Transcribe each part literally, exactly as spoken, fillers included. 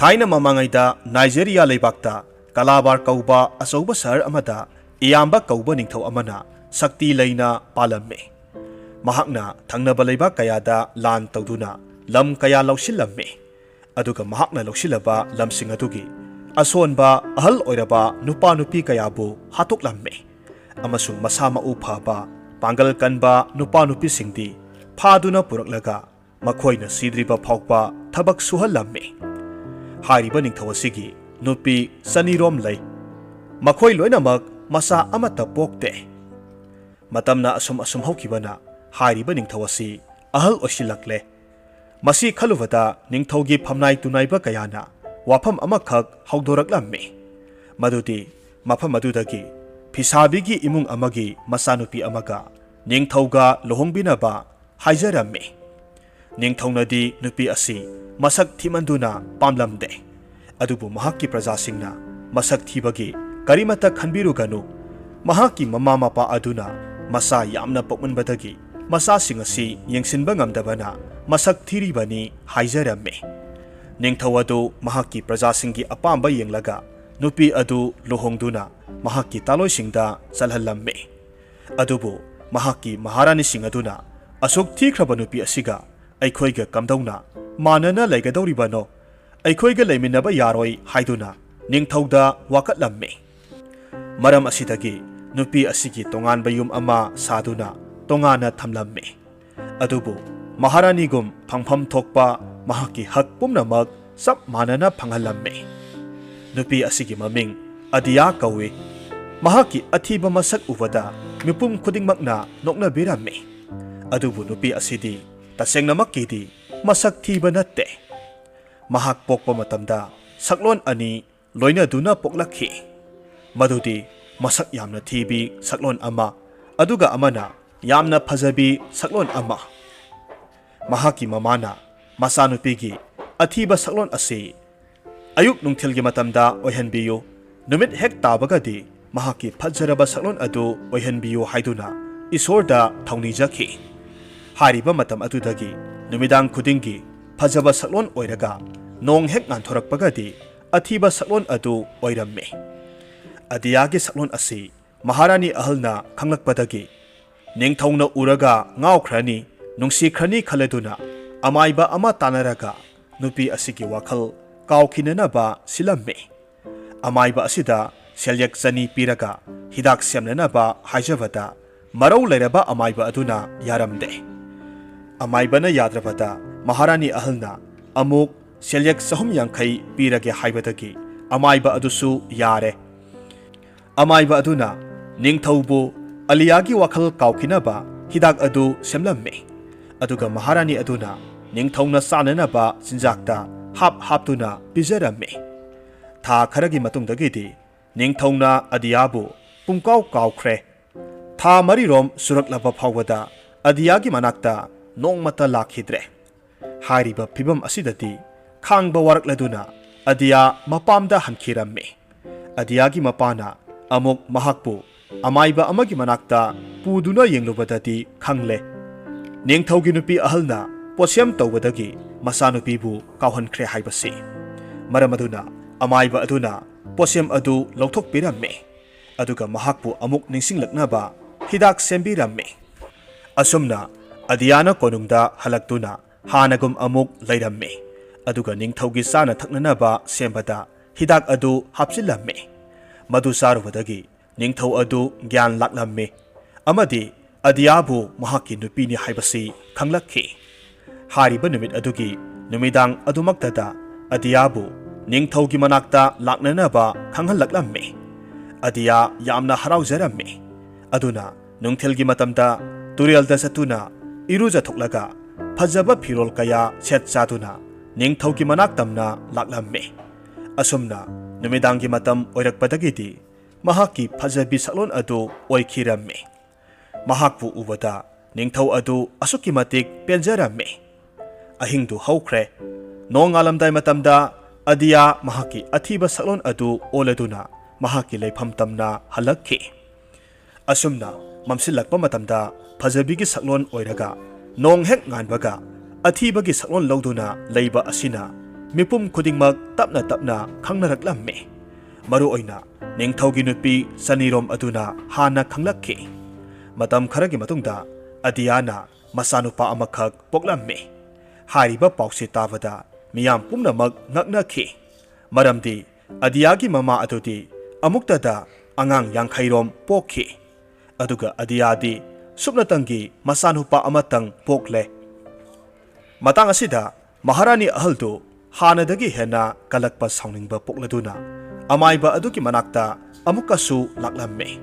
ꯊꯥꯏꯅ ꯃꯃꯥꯡꯉꯩꯗ ꯅꯥꯏꯖꯦꯔꯤꯌꯥ ꯂꯩꯕꯥꯛꯇ ꯀꯂꯥꯕꯥꯔ ꯀꯧꯕ ꯑꯆꯧꯕ ꯁꯍꯔ ꯑꯃꯗ ꯏꯌꯥꯝꯕ ꯀꯧꯕ ꯅꯤꯡꯊꯧ ꯑꯃꯅ ꯁꯛꯇꯤ ꯂꯩꯅ ꯄꯥꯜꯂꯝꯃꯤ꯫ ꯃꯍꯥꯛꯅ ꯊꯪꯅꯕ ꯂꯩꯕꯥꯛ ꯀꯌꯥꯗ ꯂꯥꯟ ꯇꯧꯗꯨꯅ ꯂꯝ ꯀꯌꯥ ꯂꯧꯁꯤꯜꯂꯝꯃꯤ꯫ ꯑꯗꯨꯒ ꯃꯍꯥꯛꯅ ꯂꯧꯁꯤꯜꯂꯕ ꯂꯝꯁꯤꯡ ꯑꯗꯨꯒꯤ ꯑꯁꯣꯟꯕ ꯑꯍꯜ ꯑꯣꯏꯔꯕ ꯅꯨꯄꯥ ꯅꯨꯄꯤ ꯀꯌꯥꯕꯨ ꯍꯥꯠꯇꯣꯛꯂꯝꯃꯤ꯫ ꯑꯃꯁꯨꯡ ꯃꯁꯥ ꯃꯎ ꯐꯕ, ꯄꯥꯡꯒꯜ ꯀꯟꯕ ꯅꯨꯄꯥ ꯅꯨꯄꯤꯁꯤꯡꯗꯤ ꯐꯥꯗꯨꯅ ꯄꯨꯔꯛꯂꯒ ꯃꯈꯣꯏꯅ ꯁꯤꯗ꯭ꯔꯤꯕ ꯐꯥꯎꯕ ꯊꯕꯛ ꯁꯨꯍꯜꯂꯝꯃꯤ꯫ ꯍꯥꯏꯔꯤꯕ ꯅꯤꯡꯊꯧ ꯑꯁꯤꯒꯤ ꯅꯨꯄꯤ ꯆꯅꯤꯔꯣꯝ ꯂꯩ꯫ ꯃꯈꯣꯏ ꯂꯣꯏꯅꯃꯛ ꯃꯆꯥ ꯑꯃꯠꯇ ꯄꯣꯛꯇꯦ꯫ ꯃꯇꯝꯅ ꯑꯁꯨꯝ ꯑꯁꯨꯝ ꯍꯧꯈꯤꯕꯅ ꯍꯥꯏꯔꯤꯕ ꯅꯤꯡꯊꯧ ꯑꯁꯤ ꯑꯍꯜ ꯑꯣꯏꯁꯤꯜꯂꯛꯂꯦ꯫ ꯃꯁꯤ ꯈꯜꯂꯨꯕꯗ ꯅꯤꯡꯊꯧꯒꯤ ꯐꯝꯅꯥꯏ ꯇꯨꯅꯥꯏꯕ ꯀꯌꯥꯅ ꯋꯥꯐꯝ ꯑꯃꯈꯛ ꯍꯧꯗꯣꯔꯛꯂꯝꯃꯤ꯫ ꯃꯗꯨꯗꯤ ꯃꯐꯝ ꯑꯗꯨꯗꯒꯤ ꯐꯤꯁꯥꯕꯤꯒꯤ ꯏꯃꯨꯡ ꯑꯃꯒꯤ ꯃꯆꯥꯅꯨꯄꯤ ꯑꯃꯒ ꯅꯤꯡꯊꯧꯒ ꯂꯨꯍꯣꯡꯕꯤꯅꯕ ꯍꯥꯏꯖꯔꯝꯃꯤ꯫ ꯅꯤꯡꯊꯧꯅꯗꯤ ꯅꯨꯄꯤ ꯑꯁꯤ ꯃꯁꯛ ꯊꯤꯃꯟꯗꯨꯅ ꯄꯥꯝꯂꯝꯗꯦ꯫ ꯑꯗꯨꯕꯨ ꯃꯍꯥꯛꯀꯤ ꯄ꯭ꯔꯖꯥꯁꯤꯡꯅ ꯃꯁꯛ ꯊꯤꯕꯒꯤ ꯀꯔꯤꯃꯠꯇ ꯈꯟꯕꯤꯔꯨꯒꯅꯨ꯫ ꯃꯍꯥꯛꯀꯤ ꯃꯃꯥ ꯃꯄꯥ ꯑꯗꯨꯅ ꯃꯆꯥ ꯌꯥꯝꯅ ꯄꯣꯛꯃꯟꯕꯗꯒꯤ ꯃꯆꯥꯁꯤꯡ ꯑꯁꯤ ꯌꯦꯡꯁꯤꯟꯕ ꯉꯝꯗꯕꯅ ꯃꯁꯛ ꯊꯤꯔꯤꯕꯅꯤ ꯍꯥꯏꯖꯔꯝꯃꯤ꯫ ꯅꯤꯡꯊꯧ ꯑꯗꯨ ꯃꯍꯥꯛꯀꯤ ꯄ꯭ꯔꯖꯥꯁꯤꯡꯒꯤ ꯑꯄꯥꯝꯕ ꯌꯦꯡꯂꯒ ꯅꯨꯄꯤ ꯑꯗꯨ ꯂꯨꯍꯣꯡꯗꯨꯅ ꯃꯍꯥꯛꯀꯤ ꯇꯥꯂꯣꯏꯁꯤꯡꯗ ꯆꯜꯍꯜꯂꯝꯃꯤ꯫ ꯑꯗꯨꯕꯨ ꯃꯍꯥꯛꯀꯤ ꯃꯍꯥꯔꯥꯅꯤꯁꯤꯡ ꯑꯗꯨꯅ, "ꯑꯁꯨꯛ ꯊꯤꯈ꯭ꯔꯕ ꯅꯨꯄꯤ ꯑꯁꯤꯒ ꯑꯩꯈꯣꯏꯒ ꯀꯝꯗꯧꯅ ꯃꯥꯟꯅꯅ ꯂꯩꯒꯗꯧꯔꯤꯕꯅꯣ? ꯑꯩꯈꯣꯏꯒ ꯂꯩꯃꯤꯟꯅꯕ ꯌꯥꯔꯣꯏ" ꯍꯥꯏꯗꯨꯅ ꯅꯤꯡꯊꯧꯗ ꯋꯥꯀꯠꯂꯝꯃꯤ꯫ ꯃꯔꯝ ꯑꯁꯤꯗꯒꯤ ꯅꯨꯄꯤ ꯑꯁꯤꯒꯤ ꯇꯣꯉꯥꯟꯕ ꯌꯨꯝ ꯑꯃ ꯁꯥꯗꯨꯅ ꯇꯣꯉꯥꯟꯅ ꯊꯝꯂꯝꯃꯤ꯫ ꯑꯗꯨꯕꯨ ꯃꯍꯥꯔꯥꯅꯤꯒꯨꯝ ꯐꯪꯐꯝ ꯊꯣꯛꯄ ꯃꯍꯥꯛꯀꯤ ꯍꯛ ꯄꯨꯝꯅꯃꯛ ꯆꯞ ꯃꯥꯟꯅꯅ ꯐꯪꯍꯜꯂꯝꯃꯤ꯫ ꯅꯨꯄꯤ ꯑꯁꯤꯒꯤ ꯃꯃꯤꯡ ꯑꯗꯤꯌꯥ ꯀꯧꯏ꯫ ꯃꯍꯥꯛꯀꯤ ꯑꯊꯤꯕ ꯃꯁꯛ ꯎꯕꯗ ꯃꯤꯄꯨꯝ ꯈꯨꯗꯤꯡꯃꯛꯅ ꯅꯣꯛꯅꯕꯤꯔꯝꯃꯤ꯫ ꯑꯗꯨꯕꯨ ꯅꯨꯄꯤ ꯑꯁꯤꯗꯤ ꯇꯁꯦꯡꯅꯃꯛꯀꯤꯗꯤ ꯃꯁꯛ ꯊꯤꯕ ꯅꯠꯇꯦ꯫ ꯃꯍꯥꯛ ꯄꯣꯛꯄ ꯃꯇꯝꯗ ꯁꯛꯂꯣꯟ ꯑꯅꯤ ꯂꯣꯏꯅꯗꯨꯅ ꯄꯣꯛꯂꯛꯈꯤ꯫ ꯃꯗꯨꯗꯤ ꯃꯁꯛ ꯌꯥꯝꯅ ꯊꯤꯕꯤ ꯁꯛꯂꯣꯟ ꯑꯃ, ꯑꯗꯨꯒ ꯑꯃꯅ ꯌꯥꯝꯅ ꯐꯖꯕꯤ ꯁꯛꯂꯣꯟ ꯑꯃ꯫ ꯃꯍꯥꯛꯀꯤ ꯃꯃꯥꯅ ꯃꯆꯥꯅꯨꯄꯤꯒꯤ ꯑꯊꯤꯕ ꯁꯛꯂꯣꯟ ꯑꯁꯤ ꯑꯌꯨꯛ ꯅꯨꯡꯊꯤꯜꯒꯤ ꯃꯇꯝꯗ ꯑꯣꯏꯍꯟꯕꯤꯌꯨ, ꯅꯨꯃꯤꯠ ꯍꯦꯛ ꯇꯥꯕꯒꯗꯤ ꯃꯍꯥꯛꯀꯤ ꯐꯖꯔꯕ ꯁꯛꯂꯣꯟ ꯑꯗꯨ ꯑꯣꯏꯍꯟꯕꯤꯌꯨ ꯍꯥꯏꯗꯨꯅ ꯏꯁꯣꯔꯗ ꯊꯧꯅꯤꯖꯈꯤ꯫ ꯍꯥꯏꯔꯤꯕ ꯃꯇꯝ ꯑꯗꯨꯗꯒꯤ ꯅꯨꯃꯤꯗꯥꯡ ꯈꯨꯗꯤꯡꯒꯤ ꯐꯖꯕ ꯁꯛꯂꯣꯟ ꯑꯣꯏꯔꯒ ꯅꯣꯡ ꯍꯦꯛ ꯉꯥꯟꯊꯣꯔꯛꯄꯒꯗꯤ ꯑꯊꯤꯕ ꯁꯛꯂꯣꯟ ꯑꯗꯨ ꯑꯣꯏꯔꯝꯃꯤ꯫ ꯑꯗꯤꯌꯥꯒꯤ ꯁꯛꯂꯣꯟ ꯑꯁꯤ ꯃꯍꯥꯔꯥꯅꯤ ꯑꯍꯜꯅ ꯈꯪꯂꯛꯄꯗꯒꯤ ꯅꯤꯡꯊꯧꯅ ꯎꯔꯒ ꯉꯥꯎꯈ꯭ꯔꯅꯤ, ꯅꯨꯡꯁꯤꯈ꯭ꯔꯅꯤ ꯈꯜꯂꯗꯨꯅ ꯑꯃꯥꯏꯕ ꯑꯃ ꯇꯥꯟꯅꯔꯒ ꯅꯨꯄꯤ ꯑꯁꯤꯒꯤ ꯋꯥꯈꯜ ꯀꯥꯎꯈꯤꯅꯅꯕ ꯁꯤꯜꯂꯝꯃꯤ꯫ ꯑꯃꯥꯏꯕ ꯑꯁꯤꯗ ꯁꯦꯜꯌꯦꯛ ꯆꯅꯤ ꯄꯤꯔꯒ ꯍꯤꯗꯥꯛ ꯁꯦꯝꯅꯅꯕ ꯍꯥꯏꯖꯕꯗ ꯃꯔꯧ ꯂꯩꯔꯕ ꯑꯃꯥꯏꯕ ꯑꯗꯨꯅ ꯌꯥꯔꯝꯗꯦ꯫ ꯑꯃꯥꯏꯕꯅ ꯌꯥꯗ꯭ꯔꯕꯗ ꯃꯍꯥꯔꯥꯅꯤ ꯑꯍꯜꯅ ꯑꯃꯨꯛ ꯁꯦꯜꯌꯦꯛ ꯆꯍꯨꯝ ꯌꯥꯡꯈꯩ ꯄꯤꯔꯒꯦ ꯍꯥꯏꯕꯗꯒꯤ ꯑꯃꯥꯏꯕ ꯑꯗꯨꯁꯨ ꯌꯥꯔꯦ꯫ ꯑꯃꯥꯏꯕ ꯑꯗꯨꯅ ꯅꯤꯡꯊꯧꯕꯨ ꯑꯂꯤꯌꯥꯒꯤ ꯋꯥꯈꯜ ꯀꯥꯎꯈꯤꯅꯕ ꯍꯤꯗꯥꯛ ꯑꯗꯨ ꯁꯦꯝꯂꯝꯃꯤ꯫ ꯑꯗꯨꯒ ꯃꯍꯥꯔꯥꯅꯤ ꯑꯗꯨꯅ ꯅꯤꯡꯊꯧꯅ ꯆꯥꯅꯅꯕ ꯆꯤꯟꯖꯥꯛꯇ ꯍꯥꯞ ꯍꯥꯞꯇꯨꯅ ꯄꯤꯖꯔꯝꯃꯤ꯫ ꯊꯥ ꯈꯔꯒꯤ ꯃꯇꯨꯡꯗꯒꯤꯗꯤ ꯅꯤꯡꯊꯧꯅ ꯑꯗꯤꯌꯥꯕꯨ ꯄꯨꯡꯀꯥꯎ ꯀꯥꯎꯈ꯭ꯔꯦ꯫ ꯊꯥ ꯃꯔꯤꯔꯣꯝ ꯁꯨꯔꯛꯂꯕ ꯐꯥꯎꯕꯗ ꯑꯗꯤꯌꯥꯒꯤ ꯃꯅꯥꯛꯇ ꯅꯣꯡꯃꯇ ꯂꯥꯛꯈꯤꯗ꯭ꯔꯦ꯫ ꯍꯥꯏꯔꯤꯕ ꯐꯤꯚꯝ ꯑꯁꯤꯗꯗꯤ ꯈꯥꯡꯕ ꯋꯥꯔꯛꯂꯗꯨꯅ ꯑꯗꯤꯌꯥ ꯃꯄꯥꯝꯗ ꯍꯟꯈꯤꯔꯝꯃꯤ꯫ ꯑꯗꯤꯌꯥꯒꯤ ꯃꯄꯥꯅ ꯑꯃꯨꯛ ꯃꯍꯥꯛꯄꯨ ꯑꯃꯥꯏꯕ ꯑꯃꯒꯤ ꯃꯅꯥꯛꯇ ꯄꯨꯗꯨꯅ ꯌꯦꯡꯂꯨꯕꯗꯗꯤ ꯈꯪꯂꯦ꯫ ꯅꯤꯡꯊꯧꯒꯤ ꯅꯨꯄꯤ ꯑꯍꯜꯅ ꯄꯣꯠꯁꯦꯝ ꯇꯧꯕꯗꯒꯤ ꯃꯆꯥꯅꯨꯄꯤꯕꯨ ꯀꯥꯎꯍꯟꯈ꯭ꯔꯦ ꯍꯥꯏꯕꯁꯤ꯫ ꯃꯔꯝ ꯑꯗꯨꯅ ꯑꯃꯥꯏꯕ ꯑꯗꯨꯅ ꯄꯣꯠꯁꯦꯝ ꯑꯗꯨ ꯂꯧꯊꯣꯛꯄꯤꯔꯝꯃꯤ꯫ ꯑꯗꯨꯒ ꯃꯍꯥꯛꯄꯨ ꯑꯃꯨꯛ ꯅꯤꯡꯁꯤꯡꯂꯛꯅꯕ ꯍꯤꯗꯥꯛ ꯁꯦꯝꯕꯤꯔꯝꯃꯤ꯫ ꯑꯁꯨꯝꯅ ꯑꯗꯤꯌꯥꯅ ꯀꯣꯅꯨꯡꯗ ꯍꯜꯂꯛꯇꯨꯅ ꯍꯥꯟꯅꯒꯨꯝ ꯑꯃꯨꯛ ꯂꯩꯔꯝꯃꯤ꯫ ꯑꯗꯨꯒ ꯅꯤꯡꯊꯧꯒꯤ ꯆꯥꯅ ꯊꯛꯅꯅꯕ ꯁꯦꯝꯕꯗ ꯍꯤꯗꯥꯛ ꯑꯗꯨ ꯍꯥꯞꯆꯤꯜꯂꯝꯃꯤ꯫ ꯃꯗꯨ ꯆꯥꯔꯨꯕꯗꯒꯤ ꯅꯤꯡꯊꯧ ꯑꯗꯨ ꯒ꯭ꯌꯥꯟ ꯂꯥꯛꯂꯝꯃꯤ ꯑꯃꯗꯤ ꯑꯗꯤꯌꯥꯕꯨ ꯃꯍꯥꯛꯀꯤ ꯅꯨꯄꯤꯅꯤ ꯍꯥꯏꯕꯁꯤ ꯈꯪꯂꯛꯈꯤ꯫ ꯍꯥꯏꯔꯤꯕ ꯅꯨꯃꯤꯠ ꯑꯗꯨꯒꯤ ꯅꯨꯃꯤꯗꯥꯡ ꯑꯗꯨꯃꯛꯇꯗ ꯑꯗꯤꯌꯥꯕꯨ ꯅꯤꯡꯊꯧꯒꯤ ꯃꯅꯥꯛꯇ ꯂꯥꯛꯅꯅꯕ ꯈꯪꯍꯜꯂꯛꯂꯝꯃꯤ꯫ ꯑꯗꯤꯌꯥ ꯌꯥꯝꯅ ꯍꯔꯥꯎꯖꯔꯝꯃꯤ꯫ ꯑꯗꯨꯅ ꯅꯨꯡꯊꯤꯜꯒꯤ ꯃꯇꯝꯗ ꯇꯨꯔꯦꯜꯗ ꯆꯠꯇꯨꯅ ꯏꯔꯨꯖꯊꯣꯛꯂꯒ ꯐꯖꯕ ꯐꯤꯔꯣꯜ ꯀꯌꯥ ꯁꯦꯠ ꯆꯥꯗꯨꯅ ꯅꯤꯡꯊꯧꯒꯤ ꯃꯅꯥꯛ ꯇꯝꯅ ꯂꯥꯛꯂꯝꯃꯤ꯫ ꯑꯁꯨꯝꯅ ꯅꯨꯃꯤꯗꯥꯡꯒꯤ ꯃꯇꯝ ꯑꯣꯏꯔꯛꯄꯗꯒꯤꯗꯤ ꯃꯍꯥꯛꯀꯤ ꯐꯖꯕꯤ ꯁꯛꯂꯣꯟ ꯑꯗꯨ ꯑꯣꯏꯈꯤꯔꯝꯃꯤ꯫ ꯃꯍꯥꯛꯄꯨ ꯎꯕꯗ ꯅꯤꯡꯊꯧ ꯑꯗꯨ ꯑꯁꯨꯛꯀꯤ ꯃꯇꯤꯛ ꯄꯦꯟꯖꯔꯝꯃꯤ꯫ ꯑꯍꯤꯡꯗꯨ ꯍꯧꯈ꯭ꯔꯦ꯫ ꯅꯣꯡꯉꯥꯜꯂꯝꯗꯥꯏ ꯃꯇꯝꯗ ꯑꯗꯤꯌꯥ ꯃꯍꯥꯛꯀꯤ ꯑꯊꯤꯕ ꯁꯛꯂꯣꯟ ꯑꯗꯨ ꯑꯣꯜꯂꯗꯨꯅ ꯃꯍꯥꯛꯀꯤ ꯂꯩꯐꯝ ꯇꯝꯅ ꯍꯜꯂꯛꯈꯤ꯫ ꯑꯁꯨꯝꯅ ꯃꯝꯁꯤꯜꯂꯛꯄ ꯃꯇꯝꯗ ꯐꯖꯕꯤꯒꯤ ꯁꯛꯂꯣꯟ ꯑꯣꯏꯔꯒ ꯅꯣꯡ ꯍꯦꯛ ꯉꯥꯟꯕꯒ ꯑꯊꯤꯕꯒꯤ ꯁꯛꯂꯣꯟ ꯂꯧꯗꯨꯅ ꯂꯩꯕ ꯑꯁꯤꯅ ꯃꯤꯄꯨꯝ ꯈꯨꯗꯤꯡꯃꯛ ꯇꯞꯅ ꯇꯞꯅ ꯈꯪꯅꯔꯛꯂꯝꯃꯤ꯫ ꯃꯔꯨꯑꯣꯏꯅ ꯅꯤꯡꯊꯧꯒꯤ ꯅꯨꯄꯤ ꯆꯅꯤꯔꯣꯝ ꯑꯗꯨꯅ ꯍꯥꯟꯅ ꯈꯪꯂꯛꯈꯤ꯫ ꯃꯇꯝ ꯈꯔꯒꯤ ꯃꯇꯨꯡꯗ ꯑꯗꯤꯌꯥꯅ ꯃꯆꯥꯅꯨꯄꯥ ꯑꯃꯈꯛ ꯄꯣꯛꯂꯝꯃꯤ꯫ ꯍꯥꯏꯔꯤꯕ ꯄꯥꯎꯁꯤ ꯇꯥꯕꯗ ꯃꯤꯌꯥꯝ ꯄꯨꯝꯅꯃꯛ ꯉꯛꯅꯈꯤ꯫ ꯃꯔꯝꯗꯤ ꯑꯗꯤꯌꯥꯒꯤ ꯃꯃꯥ ꯑꯗꯨꯗꯤ ꯑꯃꯨꯛꯇꯗ ꯑꯉꯥꯡ ꯌꯥꯡꯈꯩꯔꯣꯝ ꯄꯣꯛꯈꯤ꯫ ꯑꯗꯨꯒ ꯑꯗꯤꯌꯥꯗꯤ ꯁꯨꯞꯅꯇꯪꯒꯤ ꯃꯆꯥꯅꯨꯄꯥ ꯑꯃꯇꯪ ꯄꯣꯛꯂꯦ꯫ ꯃꯇꯥꯡ ꯑꯁꯤꯗ ꯃꯍꯥꯔꯥꯅꯤ ꯑꯍꯜꯗꯨ ꯍꯥꯟꯅꯗꯒꯤ ꯍꯦꯟꯅ ꯀꯜꯂꯛꯄ ꯁꯥꯎꯅꯤꯡꯕ ꯄꯣꯛꯂꯗꯨꯅ ꯑꯃꯥꯏꯕ ꯑꯗꯨꯒꯤ ꯃꯅꯥꯛꯇ ꯑꯃꯨꯛꯀꯁꯨ ꯂꯥꯛꯂꯝꯃꯤ꯫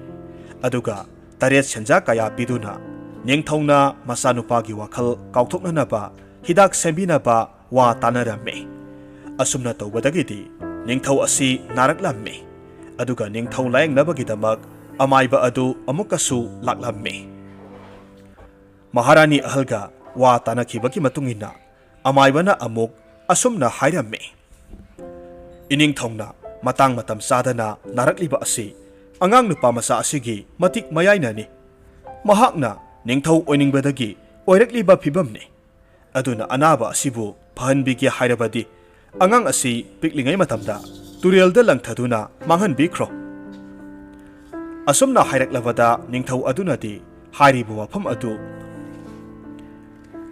ꯑꯗꯨꯒ ꯇꯔꯦꯠ ꯁꯦꯟꯖꯥ ꯀꯌꯥ ꯄꯤꯗꯨꯅ ꯅꯤꯡꯊꯧꯅ ꯃꯆꯥꯅꯨꯄꯥꯒꯤ ꯋꯥꯈꯜ ꯀꯥꯎꯊꯣꯛꯅꯅꯕ ꯍꯤꯗꯥꯛ ꯁꯦꯝꯕꯤꯅꯕ ꯋꯥ ꯇꯥꯅꯔꯝꯃꯤ꯫ ꯑꯁꯨꯝꯅ ꯇꯧꯕꯗꯒꯤꯗꯤ ꯅꯤꯡꯊꯧ ꯑꯁꯤ ꯅꯥꯔꯛꯂꯝꯃꯤ꯫ ꯑꯗꯨꯒ ꯅꯤꯡꯊꯧ ꯂꯥꯌꯦꯡꯅꯕꯒꯤꯗꯃꯛ ꯑꯃꯥꯏꯕ ꯑꯗꯨ ꯑꯃꯨꯛꯀꯁꯨ ꯂꯥꯛꯂꯝꯃꯤ꯫ ꯃꯍꯥꯔꯥꯅꯤ ꯑꯍꯜꯒ ꯋꯥ ꯇꯥꯅꯈꯤꯕꯒꯤ ꯃꯇꯨꯡ ꯏꯟꯅ ꯑꯃꯥꯏꯕꯅ ꯑꯃꯨꯛ ꯑꯁꯨꯝꯅ ꯍꯥꯏꯔꯝꯃꯤ, "ꯏꯅꯤꯡꯊꯧꯅ ꯃꯇꯥꯡ ꯃꯇꯝ ꯆꯥꯗꯅ ꯅꯥꯔꯛꯂꯤꯕ ꯑꯁꯤ ꯑꯉꯥꯡ ꯅꯨꯄꯥ ꯃꯆꯥ ꯑꯁꯤꯒꯤ ꯃꯇꯤꯛ ꯃꯌꯥꯏꯅꯅꯤ꯫ ꯃꯍꯥꯛꯅ ꯅꯤꯡꯊꯧ ꯑꯣꯏꯅꯤꯡꯕꯗꯒꯤ ꯑꯣꯏꯔꯛꯂꯤꯕ ꯐꯤꯕꯝꯅꯤ꯫ ꯑꯗꯨꯅ ꯑꯅꯥꯕ ꯑꯁꯤꯕꯨ ꯐꯍꯟꯕꯤꯒꯦ ꯍꯥꯏꯔꯕꯗꯤ ꯑꯉꯥꯡ ꯑꯁꯤ ꯄꯤꯛꯂꯤꯉꯩ ꯃꯇꯝꯗ ꯇꯨꯔꯦꯜꯗ ꯂꯪꯊꯗꯨꯅ ꯃꯥꯡꯍꯟꯕꯤꯈ꯭ꯔꯣ꯫" ꯑꯁꯨꯝꯅ ꯍꯥꯏꯔꯛꯂꯕꯗ ꯅꯤꯡꯊꯧ ꯑꯗꯨꯅꯗꯤ ꯍꯥꯏꯔꯤꯕ ꯋꯥꯐꯝ ꯑꯗꯨ,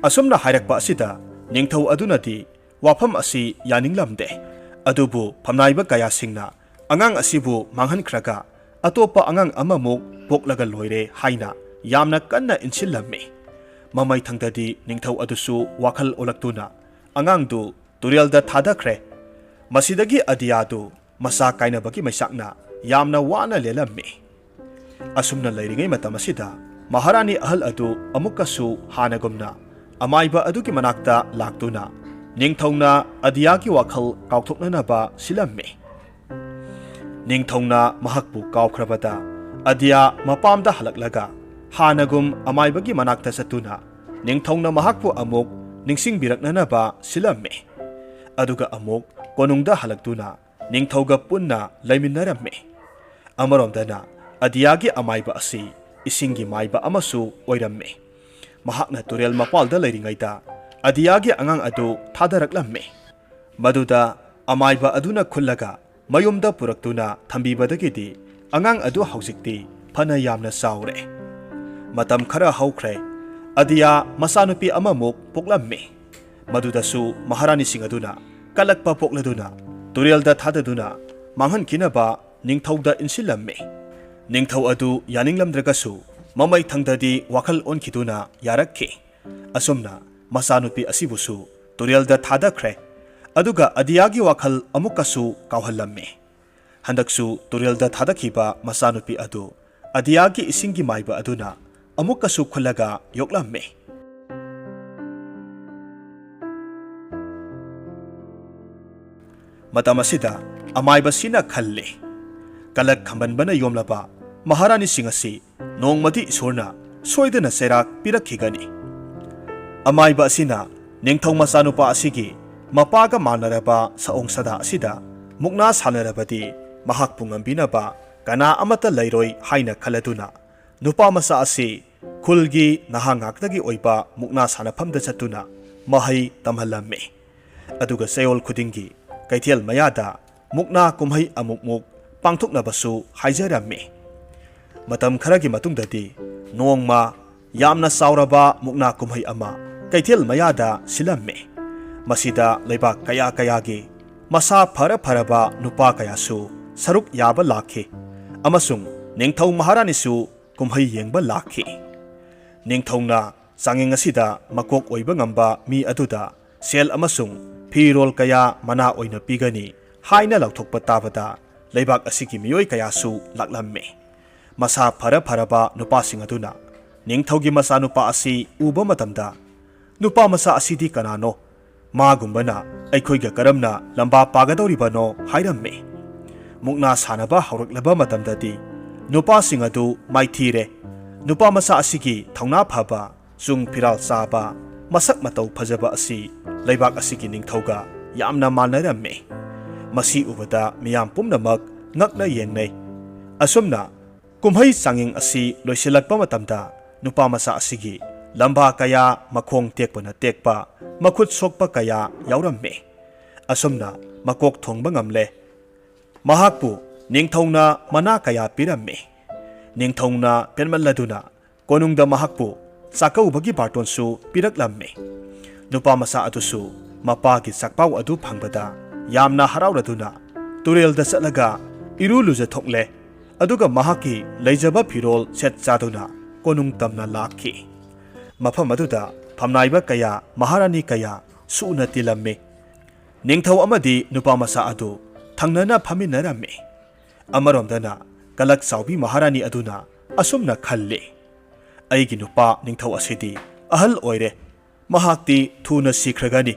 ꯑꯁꯨꯝꯅ ꯍꯥꯏꯔꯛꯄ ꯑꯁꯤꯗ ꯅꯤꯡꯊꯧ ꯑꯗꯨꯅꯗꯤ ꯋꯥꯐꯝ ꯑꯁꯤ ꯌꯥꯅꯤꯡꯂꯝꯗꯦ꯫ ꯑꯗꯨꯕꯨ ꯐꯝꯅꯥꯏꯕ ꯀꯌꯥꯁꯤꯡꯅ ꯑꯉꯥꯡ ꯑꯁꯤꯕꯨ ꯃꯥꯡꯍꯟꯈ꯭ꯔꯒ ꯑꯇꯣꯞꯄ ꯑꯉꯥꯡ ꯑꯃꯃꯨꯛ ꯄꯣꯛꯂꯒ ꯂꯣꯏꯔꯦ ꯍꯥꯏꯅ ꯌꯥꯝꯅ ꯀꯟꯅ ꯏꯟꯁꯤꯜꯂꯝꯃꯤ꯫ ꯃꯃꯩꯊꯪꯗꯗꯤ ꯅꯤꯡꯊꯧ ꯑꯗꯨꯁꯨ ꯋꯥꯈꯜ ꯑꯣꯜꯂꯛꯇꯨꯅ ꯑꯉꯥꯡꯗꯨ ꯇꯨꯔꯦꯜꯗ ꯊꯥꯗꯈ꯭ꯔꯦ꯫ ꯃꯁꯤꯗꯒꯤ ꯑꯗꯤꯌꯥꯗꯨ ꯃꯆꯥ ꯀꯥꯏꯅꯕꯒꯤ ꯃꯩꯆꯥꯛꯅ ꯌꯥꯝꯅ ꯋꯥꯅ ꯂꯦꯜꯂꯝꯃꯤ꯫ ꯑꯁꯨꯝꯅ ꯂꯩꯔꯤꯉꯩ ꯃꯇꯝ ꯑꯁꯤꯗ ꯃꯍꯥꯔꯥꯅꯤ ꯑꯍꯜ ꯑꯗꯨ ꯑꯃꯨꯛꯀꯁꯨ ꯍꯥꯟꯅꯒꯨꯝꯅ ꯑꯃꯥꯏꯕ ꯑꯗꯨꯒꯤ ꯃꯅꯥꯛꯇ ꯂꯥꯛꯇꯨꯅ ꯅꯤꯡꯊꯧꯅ ꯑꯗꯤꯌꯥꯒꯤ ꯋꯥꯈꯜ ꯀꯥꯎꯊꯣꯛꯅꯅꯕ ꯁꯤꯜꯂꯝꯃꯤ꯫ ꯅꯤꯡꯊꯧꯅ ꯃꯍꯥꯛꯄꯨ ꯀꯥꯎꯈ꯭ꯔꯕꯗ ꯑꯗꯤꯌꯥ ꯃꯄꯥꯝꯗ ꯍꯜꯂꯛꯂꯒ ꯍꯥꯟꯅꯒꯨꯝ ꯑꯃꯥꯏꯕꯒꯤ ꯃꯅꯥꯛꯇ ꯆꯠꯇꯨꯅ ꯅꯤꯡꯊꯧꯅ ꯃꯍꯥꯛꯄꯨ ꯑꯃꯨꯛ ꯅꯤꯡꯁꯤꯡꯕꯤꯔꯛꯅꯅꯕ ꯁꯤꯜꯂꯝꯃꯤ꯫ ꯑꯗꯨꯒ ꯑꯃꯨꯛ ꯀꯣꯅꯨꯡꯗ ꯍꯜꯂꯛꯇꯨꯅ ꯅꯤꯡꯊꯧꯒ ꯄꯨꯟꯅ ꯂꯩꯃꯤꯟꯅꯔꯝꯃꯤ꯫ ꯑꯃꯔꯣꯝꯗꯅ ꯑꯗꯤꯌꯥꯒꯤ ꯑꯃꯥꯏꯕ ꯑꯁꯤ ꯏꯁꯤꯡꯒꯤ ꯃꯥꯏꯕ ꯑꯃꯁꯨ ꯑꯣꯏꯔꯝꯃꯤ꯫ ꯃꯍꯥꯛꯅ ꯇꯨꯔꯦꯜ ꯃꯄꯥꯜꯗ ꯂꯩꯔꯤꯉꯩꯗ ꯑꯗꯤꯌꯥꯒꯤ ꯑꯉꯥꯡ ꯑꯗꯨ ꯊꯥꯗꯔꯛꯂꯝꯃꯤ꯫ ꯃꯗꯨꯗ ꯑꯃꯥꯏꯕ ꯑꯗꯨꯅ ꯈꯨꯜꯂꯒ ꯃꯌꯨꯝꯗ ꯄꯨꯔꯛꯇꯨꯅ ꯊꯝꯕꯤꯕꯗꯒꯤꯗꯤ ꯑꯉꯥꯡ ꯑꯗꯨ ꯍꯧꯖꯤꯛꯇꯤ ꯐꯅ ꯌꯥꯝꯅ ꯆꯥꯎꯔꯦ꯫ ꯃꯇꯝ ꯈꯔ ꯍꯧꯈ꯭ꯔꯦ꯫ ꯑꯗꯤꯌꯥ ꯃꯆꯥꯅꯨꯄꯤ ꯑꯃꯃꯨꯛ ꯄꯣꯛꯂꯝꯃꯤ꯫ ꯃꯗꯨꯗꯁꯨ ꯃꯍꯥꯔꯥꯅꯤꯁꯤꯡ ꯑꯗꯨꯅ ꯀꯜꯂꯛꯄ ꯄꯣꯛꯂꯗꯨꯅ ꯇꯨꯔꯦꯜꯗ ꯊꯥꯗꯗꯨꯅ ꯃꯥꯡꯍꯟꯈꯤꯅꯕ ꯅꯤꯡꯊꯧꯗ ꯏꯟꯁꯤꯜꯂꯝꯃꯤ꯫ ꯅꯤꯡꯊꯧ ꯑꯗꯨ ꯌꯥꯅꯤꯡꯂꯝꯗ꯭ꯔꯒꯁꯨ ꯃꯃꯩ ꯊꯪꯗꯗꯤ ꯋꯥꯈꯜ ꯑꯣꯟꯈꯤꯗꯨꯅ ꯌꯥꯔꯛꯈꯤ꯫ ꯑꯁꯨꯝꯅ ꯃꯆꯥꯅꯨꯄꯤ ꯑꯁꯤꯕꯨꯁꯨ ꯇꯨꯔꯦꯜꯗ ꯊꯥꯗꯈ꯭ꯔꯦ꯫ ꯑꯗꯨꯒ ꯑꯗꯤꯌꯥꯒꯤ ꯋꯥꯈꯜ ꯑꯃꯨꯛꯀꯁꯨ ꯀꯥꯎꯍꯜꯂꯝꯃꯤ꯫ ꯍꯟꯗꯛꯁꯨ ꯇꯨꯔꯦꯜꯗ ꯊꯥꯗꯈꯤꯕ ꯃꯆꯥꯅꯨꯄꯤ ꯑꯗꯨ ꯑꯗꯤꯌꯥꯒꯤ ꯏꯁꯤꯡꯒꯤ ꯃꯥꯏꯕ ꯑꯗꯨꯅ ꯑꯃꯨꯛꯀꯁꯨ ꯈꯨꯜꯂꯒ ꯌꯣꯛꯂꯝꯃꯤ꯫ ꯃꯇꯝ ꯑꯁꯤꯗ ꯑꯃꯥꯏꯕꯁꯤꯅ ꯈꯜꯂꯤ, ꯀꯂꯛ ꯈꯝꯕꯟꯕꯅ ꯌꯣꯝꯂꯕ ꯃꯍꯥꯔꯥꯅꯤꯁꯤꯡ ꯑꯁꯤ ꯅꯣꯡꯃꯗꯤ ꯏꯁꯣꯔꯅ ꯁꯣꯏꯗꯅ ꯆꯩꯔꯥꯛ ꯄꯤꯔꯛꯈꯤꯒꯅꯤ꯫ ꯑꯃꯥꯏꯕ ꯑꯁꯤꯅ ꯅꯤꯡꯊꯧ ꯃꯆꯥꯅꯨꯄꯥ ꯑꯁꯤꯒꯤ ꯃꯄꯥꯒ ꯃꯥꯟꯅꯔꯕ ꯁꯑꯣꯡ ꯁꯥꯗꯥ ꯑꯁꯤꯗ ꯃꯨꯛꯅꯥ ꯁꯥꯟꯅꯔꯕꯗꯤ ꯃꯍꯥꯛꯄꯨ ꯉꯝꯕꯤꯅꯕ ꯀꯅꯥ ꯑꯃꯠꯇ ꯂꯩꯔꯣꯏ ꯍꯥꯏꯅ ꯈꯜꯂꯗꯨꯅ ꯅꯨꯄꯥ ꯃꯆꯥ ꯑꯁꯤ ꯈꯨꯜꯒꯤ ꯅꯍꯥ ꯉꯥꯛꯇꯒꯤ ꯑꯣꯏꯕ ꯃꯨꯛꯅꯥ ꯁꯥꯟꯅꯐꯝꯗ ꯆꯠꯇꯨꯅ ꯃꯍꯩ ꯇꯝꯍꯜꯂꯝꯃꯤ꯫ ꯑꯗꯨꯒ ꯆꯌꯣꯜ ꯈꯨꯗꯤꯡꯒꯤ ꯀꯩꯊꯦꯜ ꯃꯌꯥꯗ ꯃꯨꯛꯅꯥ ꯀꯨꯝꯍꯩ ꯑꯃꯨꯛꯃꯨꯛ ꯄꯥꯡꯊꯣꯛꯅꯕꯁꯨ ꯍꯥꯏꯖꯔꯝꯃꯤ꯫ ꯃꯇꯝ ꯈꯔꯒꯤ ꯃꯇꯨꯡꯗꯗꯤ ꯅꯣꯡꯃ ꯌꯥꯝꯅ ꯆꯥꯎꯔꯕ ꯃꯨꯛꯅꯥ ꯀꯨꯝꯍꯩ ꯑꯃ ꯀꯩꯊꯦꯜ ꯃꯌꯥꯗ ꯁꯤꯜꯂꯝꯃꯤ꯫ ꯃꯁꯤꯗ ꯂꯩꯕꯥꯛ ꯀꯌꯥ ꯀꯌꯥꯒꯤ ꯃꯁꯥ ꯐꯔ ꯐꯔꯕ ꯅꯨꯄꯥ ꯀꯌꯥꯁꯨ ꯁꯔꯨꯛ ꯌꯥꯕ ꯂꯥꯛꯈꯤ ꯑꯃꯁꯨꯡ ꯅꯤꯡꯊꯧ ꯃꯍꯥꯔꯥꯅꯤꯁꯨ ꯀꯨꯝꯍꯩ ꯌꯦꯡꯕ ꯂꯥꯛꯈꯤ꯫ ꯅꯤꯡꯊꯧꯅ ꯆꯥꯡꯌꯦꯡ ꯑꯁꯤꯗ ꯃꯀꯣꯛ ꯑꯣꯏꯕ ꯉꯝꯕ ꯃꯤ ꯑꯗꯨꯗ ꯁꯦꯜ ꯑꯃꯁꯨꯡ ꯐꯤꯔꯣꯜ ꯀꯌꯥ ꯃꯅꯥ ꯑꯣꯏꯅ ꯄꯤꯒꯅꯤ ꯍꯥꯏꯅ ꯂꯥꯎꯊꯣꯛꯄ ꯇꯥꯕꯗ ꯂꯩꯕꯥꯛ ꯑꯁꯤꯒꯤ ꯃꯤꯑꯣꯏ ꯀꯌꯥꯁꯨ ꯂꯥꯛꯂꯝꯃꯤ꯫ ꯃꯁꯥ ꯐꯔ ꯐꯔꯕ ꯅꯨꯄꯥꯁꯤꯡ ꯑꯗꯨꯅ ꯅꯤꯡꯊꯧꯒꯤ ꯃꯆꯥꯅꯨꯄꯥ ꯑꯁꯤ ꯎꯕ ꯃꯇꯝꯗ, "ꯅꯨꯄꯥ ꯃꯆꯥ ꯑꯁꯤꯗꯤ ꯀꯅꯥꯅꯣ? ꯃꯥꯒꯨꯝꯕꯅ ꯑꯩꯈꯣꯏꯒ ꯀꯔꯝꯅ ꯂꯝꯕꯥ ꯄꯥꯒꯗꯧꯔꯤꯕꯅꯣ?" ꯍꯥꯏꯔꯝꯃꯤ꯫ ꯃꯨꯛꯅꯥ ꯁꯥꯟꯅꯕ ꯍꯧꯔꯛꯂꯕ ꯃꯇꯝꯗꯗꯤ ꯅꯨꯄꯥꯁꯤꯡ ꯑꯗꯨ ꯃꯥꯏꯊꯤꯔꯦ꯫ ꯅꯨꯄꯥ ꯃꯆꯥ ꯑꯁꯤꯒꯤ ꯊꯧꯅꯥ ꯐꯕ, ꯆꯨꯡ ꯐꯤꯔꯥꯜ ꯆꯥꯕ, ꯃꯁꯛ ꯃꯇꯧ ꯐꯖꯕ ꯑꯁꯤ ꯂꯩꯕꯥꯛ ꯑꯁꯤꯒꯤ ꯅꯤꯡꯊꯧꯒ ꯌꯥꯝꯅ ꯃꯥꯟꯅꯔꯝꯃꯤ꯫ ꯃꯁꯤ ꯎꯕꯗ ꯃꯤꯌꯥꯝ ꯄꯨꯝꯅꯃꯛ ꯉꯛꯅ ꯌꯦꯡꯅꯩ꯫ ꯑꯁꯨꯝꯅ ꯀꯨꯝꯍꯩ ꯆꯥꯡꯌꯦꯡ ꯑꯁꯤ ꯂꯣꯏꯁꯤꯜꯂꯛꯄ ꯃꯇꯝꯗ ꯅꯨꯄꯥ ꯃꯆꯥ ꯑꯁꯤꯒꯤ ꯂꯝꯕꯥ ꯀꯌꯥ, ꯃꯈꯣꯡ ꯇꯦꯛꯄꯅ ꯇꯦꯛꯄ, ꯃꯈꯨꯠ ꯁꯣꯛꯄ ꯀꯌꯥ ꯌꯥꯎꯔꯝꯃꯤ꯫ ꯑꯁꯨꯝꯅ ꯃꯀꯣꯛ ꯊꯣꯡꯕ ꯉꯝꯂꯦ꯫ ꯃꯍꯥꯛꯄꯨ ꯅꯤꯡꯊꯧꯅ ꯃꯅꯥ ꯀꯌꯥ ꯄꯤꯔꯝꯃꯤ꯫ ꯅꯤꯡꯊꯧꯅ ꯄꯦꯟꯃꯜꯂꯗꯨꯅ ꯀꯣꯅꯨꯡꯗ ꯃꯍꯥꯛꯄꯨ ꯆꯥꯛꯀꯧꯕꯒꯤ ꯕꯥꯔꯇꯣꯟꯁꯨ ꯄꯤꯔꯛꯂꯝꯃꯤ꯫ ꯅꯨꯄꯥ ꯃꯆꯥ ꯑꯗꯨꯁꯨ ꯃꯄꯥꯒꯤ ꯆꯥꯛꯄꯥꯎ ꯑꯗꯨ ꯐꯪꯕꯗ ꯌꯥꯝꯅ ꯍꯔꯥꯎꯔꯗꯨꯅ ꯇꯨꯔꯦꯜꯗ ꯆꯠꯂꯒ ꯏꯔꯨ ꯂꯨꯖꯊꯣꯛꯂꯦ꯫ ꯑꯗꯨꯒ ꯃꯍꯥꯛꯀꯤ ꯂꯩꯖꯕ ꯐꯤꯔꯣꯜ ꯁꯦꯠ ꯆꯥꯗꯨꯅ ꯀꯣꯅꯨꯡ ꯇꯝꯅ ꯂꯥꯛꯈꯤ꯫ ꯃꯐꯝ ꯑꯗꯨꯗ ꯐꯝꯅꯥꯏꯕ ꯀꯌꯥ, ꯃꯍꯥꯔꯥꯅꯤ ꯀꯌꯥ ꯁꯨꯅ ꯇꯤꯜꯂꯝꯃꯤ꯫ ꯅꯤꯡꯊꯧ ꯑꯃꯗꯤ ꯅꯨꯄꯥ ꯃꯆꯥ ꯑꯗꯨ ꯊꯪꯅꯅ ꯐꯝꯃꯤꯟꯅꯔꯝꯃꯤ꯫ ꯑꯃꯔꯣꯝꯗꯅ ꯀꯂꯛ ꯆꯥꯎꯕꯤ ꯃꯍꯥꯔꯥꯅꯤ ꯑꯗꯨꯅ ꯑꯁꯨꯝꯅ ꯈꯜꯂꯤ, "ꯑꯩꯒꯤ ꯅꯨꯄꯥ ꯅꯤꯡꯊꯧ ꯑꯁꯤꯗꯤ ꯑꯍꯜ ꯑꯣꯏꯔꯦ꯫ ꯃꯍꯥꯛꯇꯤ ꯊꯨꯅ ꯁꯤꯈ꯭ꯔꯒꯅꯤ꯫"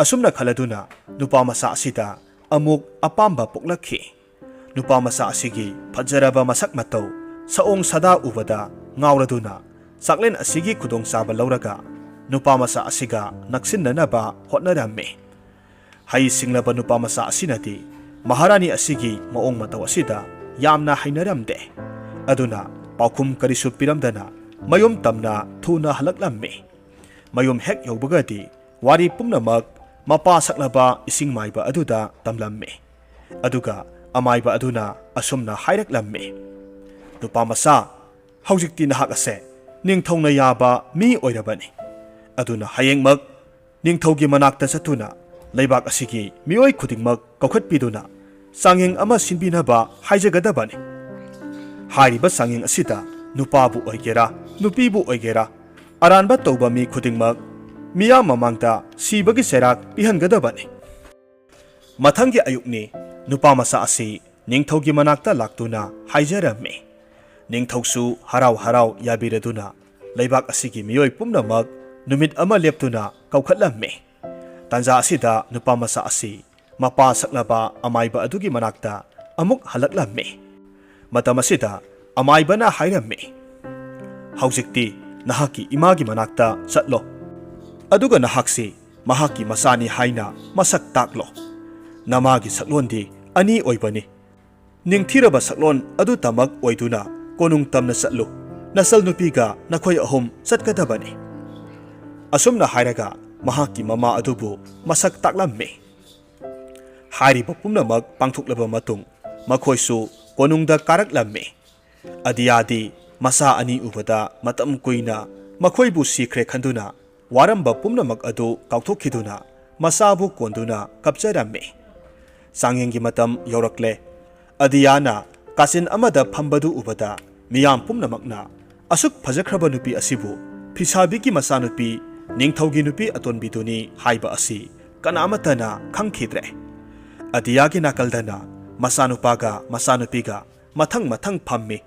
ꯑꯁꯨꯝꯅ ꯈꯜꯂꯗꯨꯅ ꯅꯨꯄꯥ ꯃꯆꯥ ꯑꯁꯤꯗ ꯑꯃꯨꯛ ꯑꯄꯥꯝꯕ ꯄꯣꯛꯂꯛꯈꯤ꯫ ꯅꯨꯄꯥ ꯃꯆꯥ ꯑꯁꯤꯒꯤ ꯐꯖꯔꯕ ꯃꯁꯛ ꯃꯇꯧ, ꯁꯑꯣꯡ ꯁꯥꯗꯥ ꯎꯕꯗ ꯉꯥꯎꯔꯗꯨꯅ ꯆꯥꯛꯂꯦꯟ ꯑꯁꯤꯒꯤ ꯈꯨꯗꯣꯡꯆꯥꯕ ꯂꯧꯔꯒ ꯅꯨꯄꯥ ꯃꯆꯥ ꯑꯁꯤꯒ ꯅꯛꯁꯤꯟꯅꯅꯕ ꯍꯣꯠꯅꯔꯝꯃꯤ꯫ ꯍꯩ ꯁꯤꯡꯂꯕ ꯅꯨꯄꯥ ꯃꯆꯥ ꯑꯁꯤꯅꯗꯤ ꯃꯍꯥꯔꯥꯅꯤ ꯑꯁꯤꯒꯤ ꯃꯑꯣꯡ ꯃꯇꯧ ꯑꯁꯤꯗ ꯌꯥꯝꯅ ꯍꯩꯅꯔꯝꯗꯦ꯫ ꯑꯗꯨꯅ ꯄꯥꯎꯈꯨꯝ ꯀꯔꯤꯁꯨ ꯄꯤꯔꯝꯗꯅ ꯃꯌꯨꯝ ꯇꯝꯅ ꯊꯨꯅ ꯍꯜꯂꯛꯂꯝꯃꯤ꯫ ꯃꯌꯨꯝ ꯍꯦꯛ ꯌꯧꯕꯒꯗꯤ ꯋꯥꯔꯤ ꯄꯨꯝꯅꯃꯛ ꯃꯄꯥ ꯁꯛꯂꯕ ꯏꯁꯤꯡ ꯃꯥꯏꯕ ꯑꯗꯨꯗ ꯇꯝꯂꯝꯃꯤ꯫ ꯑꯗꯨꯒ ꯑꯃꯥꯏꯕ ꯑꯗꯨꯅ ꯑꯁꯨꯝꯅ ꯍꯥꯏꯔꯛꯂꯝꯃꯤ, "ꯅꯨꯄꯥ ꯃꯆꯥ, ꯍꯧꯖꯤꯛꯇꯤ ꯅꯍꯥꯛ ꯑꯁꯦ ꯅꯤꯡꯊꯧꯅ ꯌꯥꯕ ꯃꯤ ꯑꯣꯏꯔꯕꯅꯤ꯫ ꯑꯗꯨꯅ ꯍꯌꯦꯡꯃꯛ ꯅꯤꯡꯊꯧꯒꯤ ꯃꯅꯥꯛꯇ ꯆꯠꯇꯨꯅ ꯂꯩꯕꯥꯛ ꯑꯁꯤꯒꯤ ꯃꯤꯑꯣꯏ ꯈꯨꯗꯤꯡꯃꯛ ꯀꯧꯈꯠꯄꯤꯗꯨꯅ ꯆꯥꯡꯌꯦꯡ ꯑꯃ ꯁꯤꯟꯕꯤꯅꯕ ꯍꯥꯏꯖꯒꯗꯕꯅꯤ꯫ ꯍꯥꯏꯔꯤꯕ ꯆꯥꯡꯌꯦꯡ ꯑꯁꯤꯗ ꯅꯨꯄꯥꯕꯨ ꯑꯣꯏꯒꯦꯔꯥ, ꯅꯨꯄꯤꯕꯨ ꯑꯣꯏꯒꯦꯔꯥ, ꯑꯔꯥꯟꯕ ꯇꯧꯕ ꯃꯤ ꯈꯨꯗꯤꯡꯃꯛ ꯃꯤꯌꯥꯝ ꯃꯃꯥꯡꯗ ꯁꯤꯕꯒꯤ ꯆꯩꯔꯥꯛ ꯄꯤꯍꯟꯒꯗꯕꯅꯤ꯫" ꯃꯊꯪꯒꯤ ꯑꯌꯨꯛꯅꯤ꯫ ꯅꯨꯄꯥ ꯃꯆꯥ ꯑꯁꯤ ꯅꯤꯡꯊꯧꯒꯤ ꯃꯅꯥꯛꯇ ꯂꯥꯛꯇꯨꯅ ꯍꯥꯏꯖꯔꯝꯃꯤ꯫ ꯅꯤꯡꯊꯧꯁꯨ ꯍꯔꯥꯎ ꯍꯔꯥꯎ ꯌꯥꯕꯤꯔꯗꯨꯅ ꯂꯩꯕꯥꯛ ꯑꯁꯤꯒꯤ ꯃꯤꯑꯣꯏ ꯄꯨꯝꯅꯃꯛ ꯅꯨꯃꯤꯠ ꯑꯃ ꯂꯦꯞꯇꯨꯅ ꯀꯧꯈꯠꯂꯝꯃꯤ꯫ ꯇꯥꯟꯖꯥ ꯑꯁꯤꯗ ꯅꯨꯄꯥ ꯃꯆꯥ ꯑꯁꯤ ꯃꯄꯥ ꯁꯛꯂꯕ ꯑꯃꯥꯏꯕ ꯑꯗꯨꯒꯤ ꯃꯅꯥꯛꯇ ꯑꯃꯨꯛ ꯍꯜꯂꯛꯂꯝꯃꯤ꯫ ꯃꯇꯝ ꯑꯁꯤꯗ ꯑꯃꯥꯏꯕꯅ ꯍꯥꯏꯔꯝꯃꯤ, "ꯍꯧꯖꯤꯛꯇꯤ ꯅꯍꯥꯛꯀꯤ ꯏꯃꯥꯒꯤ ꯃꯅꯥꯛꯇ ꯆꯠꯂꯣ꯫ ꯑꯗꯨꯒ ꯅꯍꯥꯛꯁꯤ ꯃꯍꯥꯛꯀꯤ ꯃꯆꯥꯅꯤ ꯍꯥꯏꯅ ꯃꯁꯛ ꯇꯥꯛꯂꯣ꯫ ꯅꯃꯥꯒꯤ ꯁꯛꯂꯣꯟꯗꯤ ꯑꯅꯤ ꯑꯣꯏꯕꯅꯤ꯫ ꯅꯤꯡꯊꯤꯔꯕ ꯁꯛꯂꯣꯟ ꯑꯗꯨꯇꯃꯛ ꯑꯣꯏꯗꯨꯅ ꯀꯣꯅꯨꯡ ꯇꯝꯅ ꯆꯠꯂꯨ꯫ ꯅꯆꯜ ꯅꯨꯄꯤꯒ ꯅꯈꯣꯏ ꯑꯍꯨꯝ ꯆꯠꯀꯗꯕꯅꯤ꯫" ꯑꯁꯨꯝꯅ ꯍꯥꯏꯔꯒ ꯃꯍꯥꯛꯀꯤ ꯃꯃꯥ ꯑꯗꯨꯕꯨ ꯃꯁꯛ ꯇꯥꯛꯂꯝꯃꯤ꯫ ꯍꯥꯏꯔꯤꯕ ꯄꯨꯝꯅꯃꯛ ꯄꯥꯡꯊꯣꯛꯂꯕ ꯃꯇꯨꯡ, ꯃꯈꯣꯏꯁꯨ ꯀꯣꯅꯨꯡꯗ ꯀꯥꯔꯛꯂꯝꯃꯤ꯫ ꯑꯗꯤꯌꯥꯗꯤ ꯃꯆꯥ ꯑꯅꯤ ꯎꯕꯗ ꯃꯇꯝ ꯀꯨꯏꯅ ꯃꯈꯣꯏꯕꯨ ꯁꯤꯈ꯭ꯔꯦ ꯈꯟꯗꯨꯅ, ꯋꯥꯔꯝꯕ ꯄꯨꯝꯅꯃꯛ ꯑꯗꯨ ꯀꯥꯎꯊꯣꯛꯈꯤꯗꯨꯅ, ꯃꯆꯥꯕꯨ ꯀꯣꯟꯗꯨꯅ ꯀꯞꯆꯔꯝꯃꯤ꯫ ꯆꯥꯡꯌꯦꯡꯒꯤ ꯃꯇꯝ ꯌꯧꯔꯛꯂꯦ꯫ ꯑꯗꯤꯌꯥꯅ ꯀꯥꯆꯤꯟ ꯑꯃꯗ ꯐꯝꯕꯗꯨ ꯎꯕꯗ, ꯃꯤꯌꯥꯝ ꯄꯨꯝꯅꯃꯛꯅ ꯑꯁꯨꯛ ꯐꯖꯈ꯭ꯔꯕ ꯅꯨꯄꯤ ꯑꯁꯤꯕꯨ ꯐꯤꯁꯥꯕꯤꯒꯤ ꯃꯆꯥꯅꯨꯄꯤ, ꯅꯤꯡꯊꯧꯒꯤ ꯅꯨꯄꯤ ꯑꯇꯣꯟꯕꯤꯗꯨꯅꯤ ꯍꯥꯏꯕ ꯑꯁꯤ ꯀꯅꯥꯃꯠꯇꯅ ꯈꯪꯈꯤꯗ꯭ꯔꯦ꯫ ꯑꯗꯤꯌꯥꯒꯤ ꯅꯥꯀꯜꯗꯅ ꯃꯆꯥꯅꯨꯄꯥꯒ ꯃꯆꯥꯅꯨꯄꯤꯒ ꯃꯊꯪ ꯃꯊꯪ ꯐꯝꯃꯤ꯫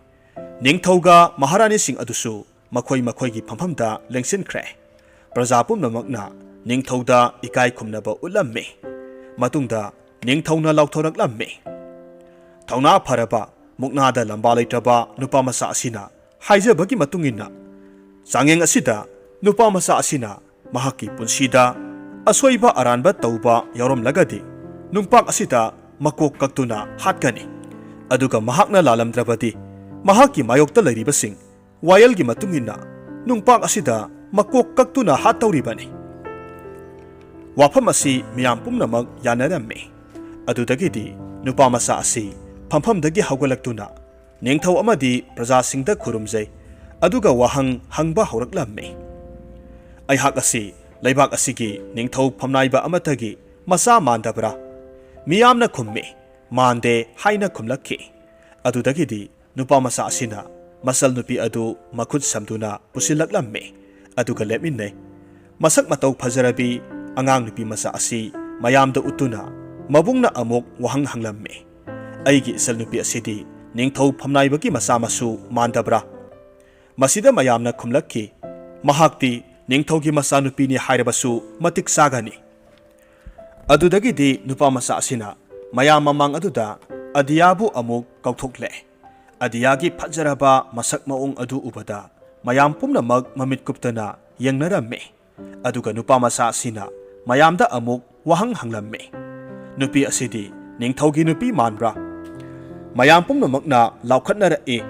ꯅꯤꯡꯊꯧꯒ ꯃꯍꯥꯔꯥꯅꯤꯁꯤꯡ ꯑꯗꯨꯁꯨ ꯃꯈꯣꯏ ꯃꯈꯣꯏꯒꯤ ꯐꯝꯐꯝꯗ ꯂꯦꯡꯁꯤꯟꯈ꯭ꯔꯦ꯫ ꯄ꯭ꯔꯖꯥ ꯄꯨꯝꯅꯃꯛꯅ ꯅꯤꯡꯊꯧꯗ ꯏꯀꯥꯏ ꯈꯨꯝꯅꯕ ꯎꯠꯂꯝꯃꯤ꯫ ꯃꯇꯨꯡꯗ ꯅꯤꯡꯊꯧꯅ ꯂꯥꯎꯊꯣꯔꯛꯂꯝꯃꯤ, "ꯊꯧꯅꯥ ꯐꯔꯕ, ꯃꯨꯛꯅꯥꯗ ꯂꯝꯕꯥ ꯂꯩꯇ꯭ꯔꯕ ꯅꯨꯄꯥ ꯃꯆꯥ ꯑꯁꯤꯅ ꯍꯥꯏꯖꯕꯒꯤ ꯃꯇꯨꯡ ꯏꯟꯅ, ꯆꯥꯡꯌꯦꯡ ꯑꯁꯤꯗ ꯅꯨꯄꯥ ꯃꯆꯥ ꯑꯁꯤꯅ ꯃꯍꯥꯛꯀꯤ ꯄꯨꯟꯁꯤꯗ ꯑꯁꯣꯏꯕ ꯑꯔꯥꯟꯕ ꯇꯧꯕ ꯌꯥꯎꯔꯝꯂꯒꯗꯤ, ꯅꯨꯡꯄꯥꯛ ꯑꯁꯤꯗ ꯃꯀꯣꯛ ꯀꯛꯇꯨꯅ ꯍꯥꯠꯀꯅꯤ꯫ ꯑꯗꯨꯒ ꯃꯍꯥꯛꯅ ꯂꯥꯜꯂꯝꯗ꯭ꯔꯕꯗꯤ, ꯃꯍꯥꯛꯀꯤ ꯃꯥꯌꯣꯛꯇ ꯂꯩꯔꯤꯕꯁꯤꯡ ꯋꯥꯌꯦꯜꯒꯤ ꯃꯇꯨꯡ ꯏꯟꯅ ꯅꯨꯡꯄꯥꯛ ꯑꯁꯤꯗ ꯃꯀꯣꯛ ꯀꯛꯇꯨꯅ ꯍꯥꯠꯇꯧꯔꯤꯕꯅꯤ꯫" ꯋꯥꯐꯝ ꯑꯁꯤ ꯃꯤꯌꯥꯝ ꯄꯨꯝꯅꯃꯛ ꯌꯥꯅꯔꯝꯃꯤ꯫ ꯑꯗꯨꯗꯒꯤꯗꯤ ꯅꯨꯄꯥ ꯃꯆꯥ ꯑꯁꯤ ꯐꯝꯐꯝꯗꯒꯤ ꯍꯧꯒꯠꯂꯛꯇꯨꯅ ꯅꯤꯡꯊꯧ ꯑꯃꯗꯤ ꯄ꯭ꯔꯖꯥꯁꯤꯡꯗ ꯈꯨꯔꯨꯝꯖꯩ, ꯑꯗꯨꯒ ꯋꯥꯍꯪ ꯍꯪꯕ ꯍꯧꯔꯛꯂꯝꯃꯤ, "ꯑꯩꯍꯥꯛ ꯑꯁꯤ ꯂꯩꯕꯥꯛ ꯑꯁꯤꯒꯤ ꯅꯤꯡꯊꯧ ꯐꯝꯅꯥꯏꯕ ꯑꯃꯠꯇꯒꯤ ꯃꯆꯥ ꯃꯥꯟꯗꯕ꯭ꯔꯥ?" ꯃꯤꯌꯥꯝꯅ ꯈꯨꯝꯃꯤ, "ꯃꯥꯟꯗꯦ" ꯍꯥꯏꯅ ꯈꯨꯝꯂꯛꯈꯤ꯫ ꯑꯗꯨꯗꯒꯤꯗꯤ ꯅꯨꯄꯥ ꯃꯆꯥ ꯑꯁꯤꯅ ꯃꯆꯜ ꯅꯨꯄꯤ ꯑꯗꯨ ꯃꯈꯨꯠ ꯁꯝꯗꯨꯅ ꯄꯨꯁꯤꯜꯂꯛꯂꯝꯃꯤ, ꯑꯗꯨꯒ ꯂꯦꯞꯃꯤꯟꯅꯩ꯫ ꯃꯁꯛ ꯃꯇꯧ ꯐꯖꯔꯕꯤ ꯑꯉꯥꯡ ꯅꯨꯄꯤ ꯃꯆꯥ ꯑꯁꯤ ꯃꯌꯥꯝꯗ ꯎꯠꯇꯨꯅ ꯃꯕꯨꯡꯅ ꯑꯃꯨꯛ ꯋꯥꯍꯪ ꯍꯪꯂꯝꯃꯤ, "ꯑꯩꯒꯤ ꯏꯆꯜ ꯅꯨꯄꯤ ꯑꯁꯤꯗꯤ ꯅꯤꯡꯊꯧ ꯐꯝꯅꯥꯏꯕꯒꯤ ꯃꯆꯥ ꯃꯁꯨ ꯃꯥꯟꯗꯕ꯭ꯔꯥ?" ꯃꯁꯤꯗ ꯃꯌꯥꯝꯅ ꯈꯨꯝꯂꯛꯈꯤ, "ꯃꯍꯥꯛꯇꯤ ꯅꯤꯡꯊꯧꯒꯤ ꯃꯆꯥꯅꯨꯄꯤꯅꯤ ꯍꯥꯏꯔꯕꯁꯨ ꯃꯇꯤꯛ ꯆꯥꯒꯅꯤ꯫" ꯑꯗꯨꯗꯒꯤꯗꯤ ꯅꯨꯄꯥ ꯃꯆꯥ ꯑꯁꯤꯅ ꯃꯌꯥꯝ ꯃꯃꯥꯡ ꯑꯗꯨꯗ ꯑꯗꯤꯌꯥꯕꯨ ꯑꯃꯨꯛ ꯀꯧꯊꯣꯛꯂꯦ꯫ ꯑꯗꯤꯌꯥꯒꯤ ꯐꯖꯔꯕ ꯃꯁꯛ ꯃꯑꯣꯡ ꯑꯗꯨ ꯎꯕꯗ ꯃꯌꯥꯝ ꯄꯨꯝꯅꯃꯛ ꯃꯃꯤꯠ ꯀꯨꯞꯇꯅ ꯌꯦꯡꯅꯔꯝꯃꯤ꯫ ꯑꯗꯨꯒ ꯅꯨꯄꯥ ꯃꯆꯥ ꯑꯁꯤꯅ ꯃꯌꯥꯝꯗ ꯑꯃꯨꯛ ꯋꯥꯍꯪ ꯍꯪꯂꯝꯃꯤ, "ꯅꯨꯄꯤ ꯑꯁꯤꯗꯤ ꯅꯤꯡꯊꯧꯒꯤ ꯅꯨꯄꯤ ꯃꯥꯟꯕ꯭ꯔꯥ?" ꯃꯌꯥꯝ ꯄꯨꯝꯅꯃꯛꯅ ꯂꯥꯎꯈꯠꯅꯔꯛꯏ,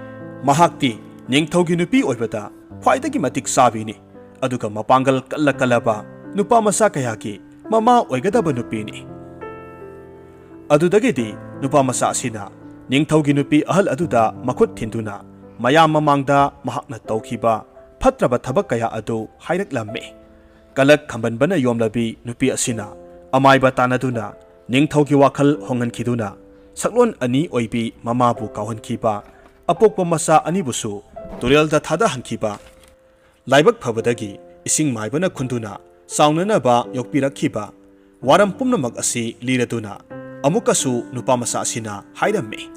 "ꯃꯍꯥꯛꯇꯤ ꯅꯤꯡꯊꯧꯒꯤ ꯅꯨꯄꯤ ꯑꯣꯏꯕꯗ ꯈ꯭ꯋꯥꯏꯗꯒꯤ ꯃꯇꯤꯛ ꯆꯥꯕꯤꯅꯤ, ꯑꯗꯨꯒ ꯃꯄꯥꯡꯒꯜ ꯀꯜꯂ ꯀꯜꯂꯕ ꯅꯨꯄꯥ ꯃꯆꯥ ꯀꯌꯥꯒꯤ ꯃꯃꯥ ꯑꯣꯏꯒꯗꯕ ꯅꯨꯄꯤꯅꯤ꯫" ꯑꯗꯨꯗꯒꯤꯗꯤ ꯅꯨꯄꯥ ꯃꯆꯥ ꯑꯁꯤꯅ ꯅꯤꯡꯊꯧꯒꯤ ꯅꯨꯄꯤ ꯑꯍꯜ ꯑꯗꯨꯗ ꯃꯈꯨꯠ ꯊꯤꯟꯗꯨꯅ ꯃꯌꯥꯝ ꯃꯃꯥꯡꯗ ꯃꯍꯥꯛꯅ ꯇꯧꯈꯤꯕ ꯐꯠꯇ꯭ꯔꯕ ꯊꯕꯛ ꯀꯌꯥ ꯑꯗꯨ ꯍꯥꯏꯔꯛꯂꯝꯃꯤ꯫ ꯀꯂꯛ ꯈꯝꯕꯟꯕꯅ ꯌꯣꯝꯂꯕꯤ ꯅꯨꯄꯤ ꯑꯁꯤꯅ ꯑꯃꯥꯏꯕ ꯇꯥꯟꯅꯗꯨꯅ ꯅꯤꯡꯊꯧꯒꯤ ꯋꯥꯈꯜ ꯍꯣꯡꯍꯟꯈꯤꯗꯨꯅ ꯁꯛꯂꯣꯟ ꯑꯅꯤ ꯑꯣꯏꯕꯤ ꯃꯃꯥꯕꯨ ꯀꯥꯎꯍꯟꯈꯤꯕ ꯑꯄꯣꯛꯄ ꯃꯆꯥ ꯑꯅꯤꯕꯨꯁꯨ ꯇꯨꯔꯦꯜꯗ ꯊꯥꯗꯍꯟꯈꯤꯕ, ꯂꯥꯏꯕꯛ ꯐꯕꯗꯒꯤ ꯏꯁꯤꯡ ꯃꯥꯏꯕꯅ ꯈꯨꯟꯗꯨꯅ ꯆꯥꯎꯅꯅꯕ ꯌꯣꯛꯄꯤꯔꯛꯈꯤꯕ ꯋꯥꯔꯝ ꯄꯨꯝꯅꯃꯛ ꯑꯁꯤ ꯂꯤꯔꯗꯨꯅ ꯑꯃꯨꯛꯀꯁꯨ ꯅꯨꯄꯥ ꯃꯆꯥ ꯑꯁꯤꯅ ꯍꯥꯏꯔꯝꯃꯤ,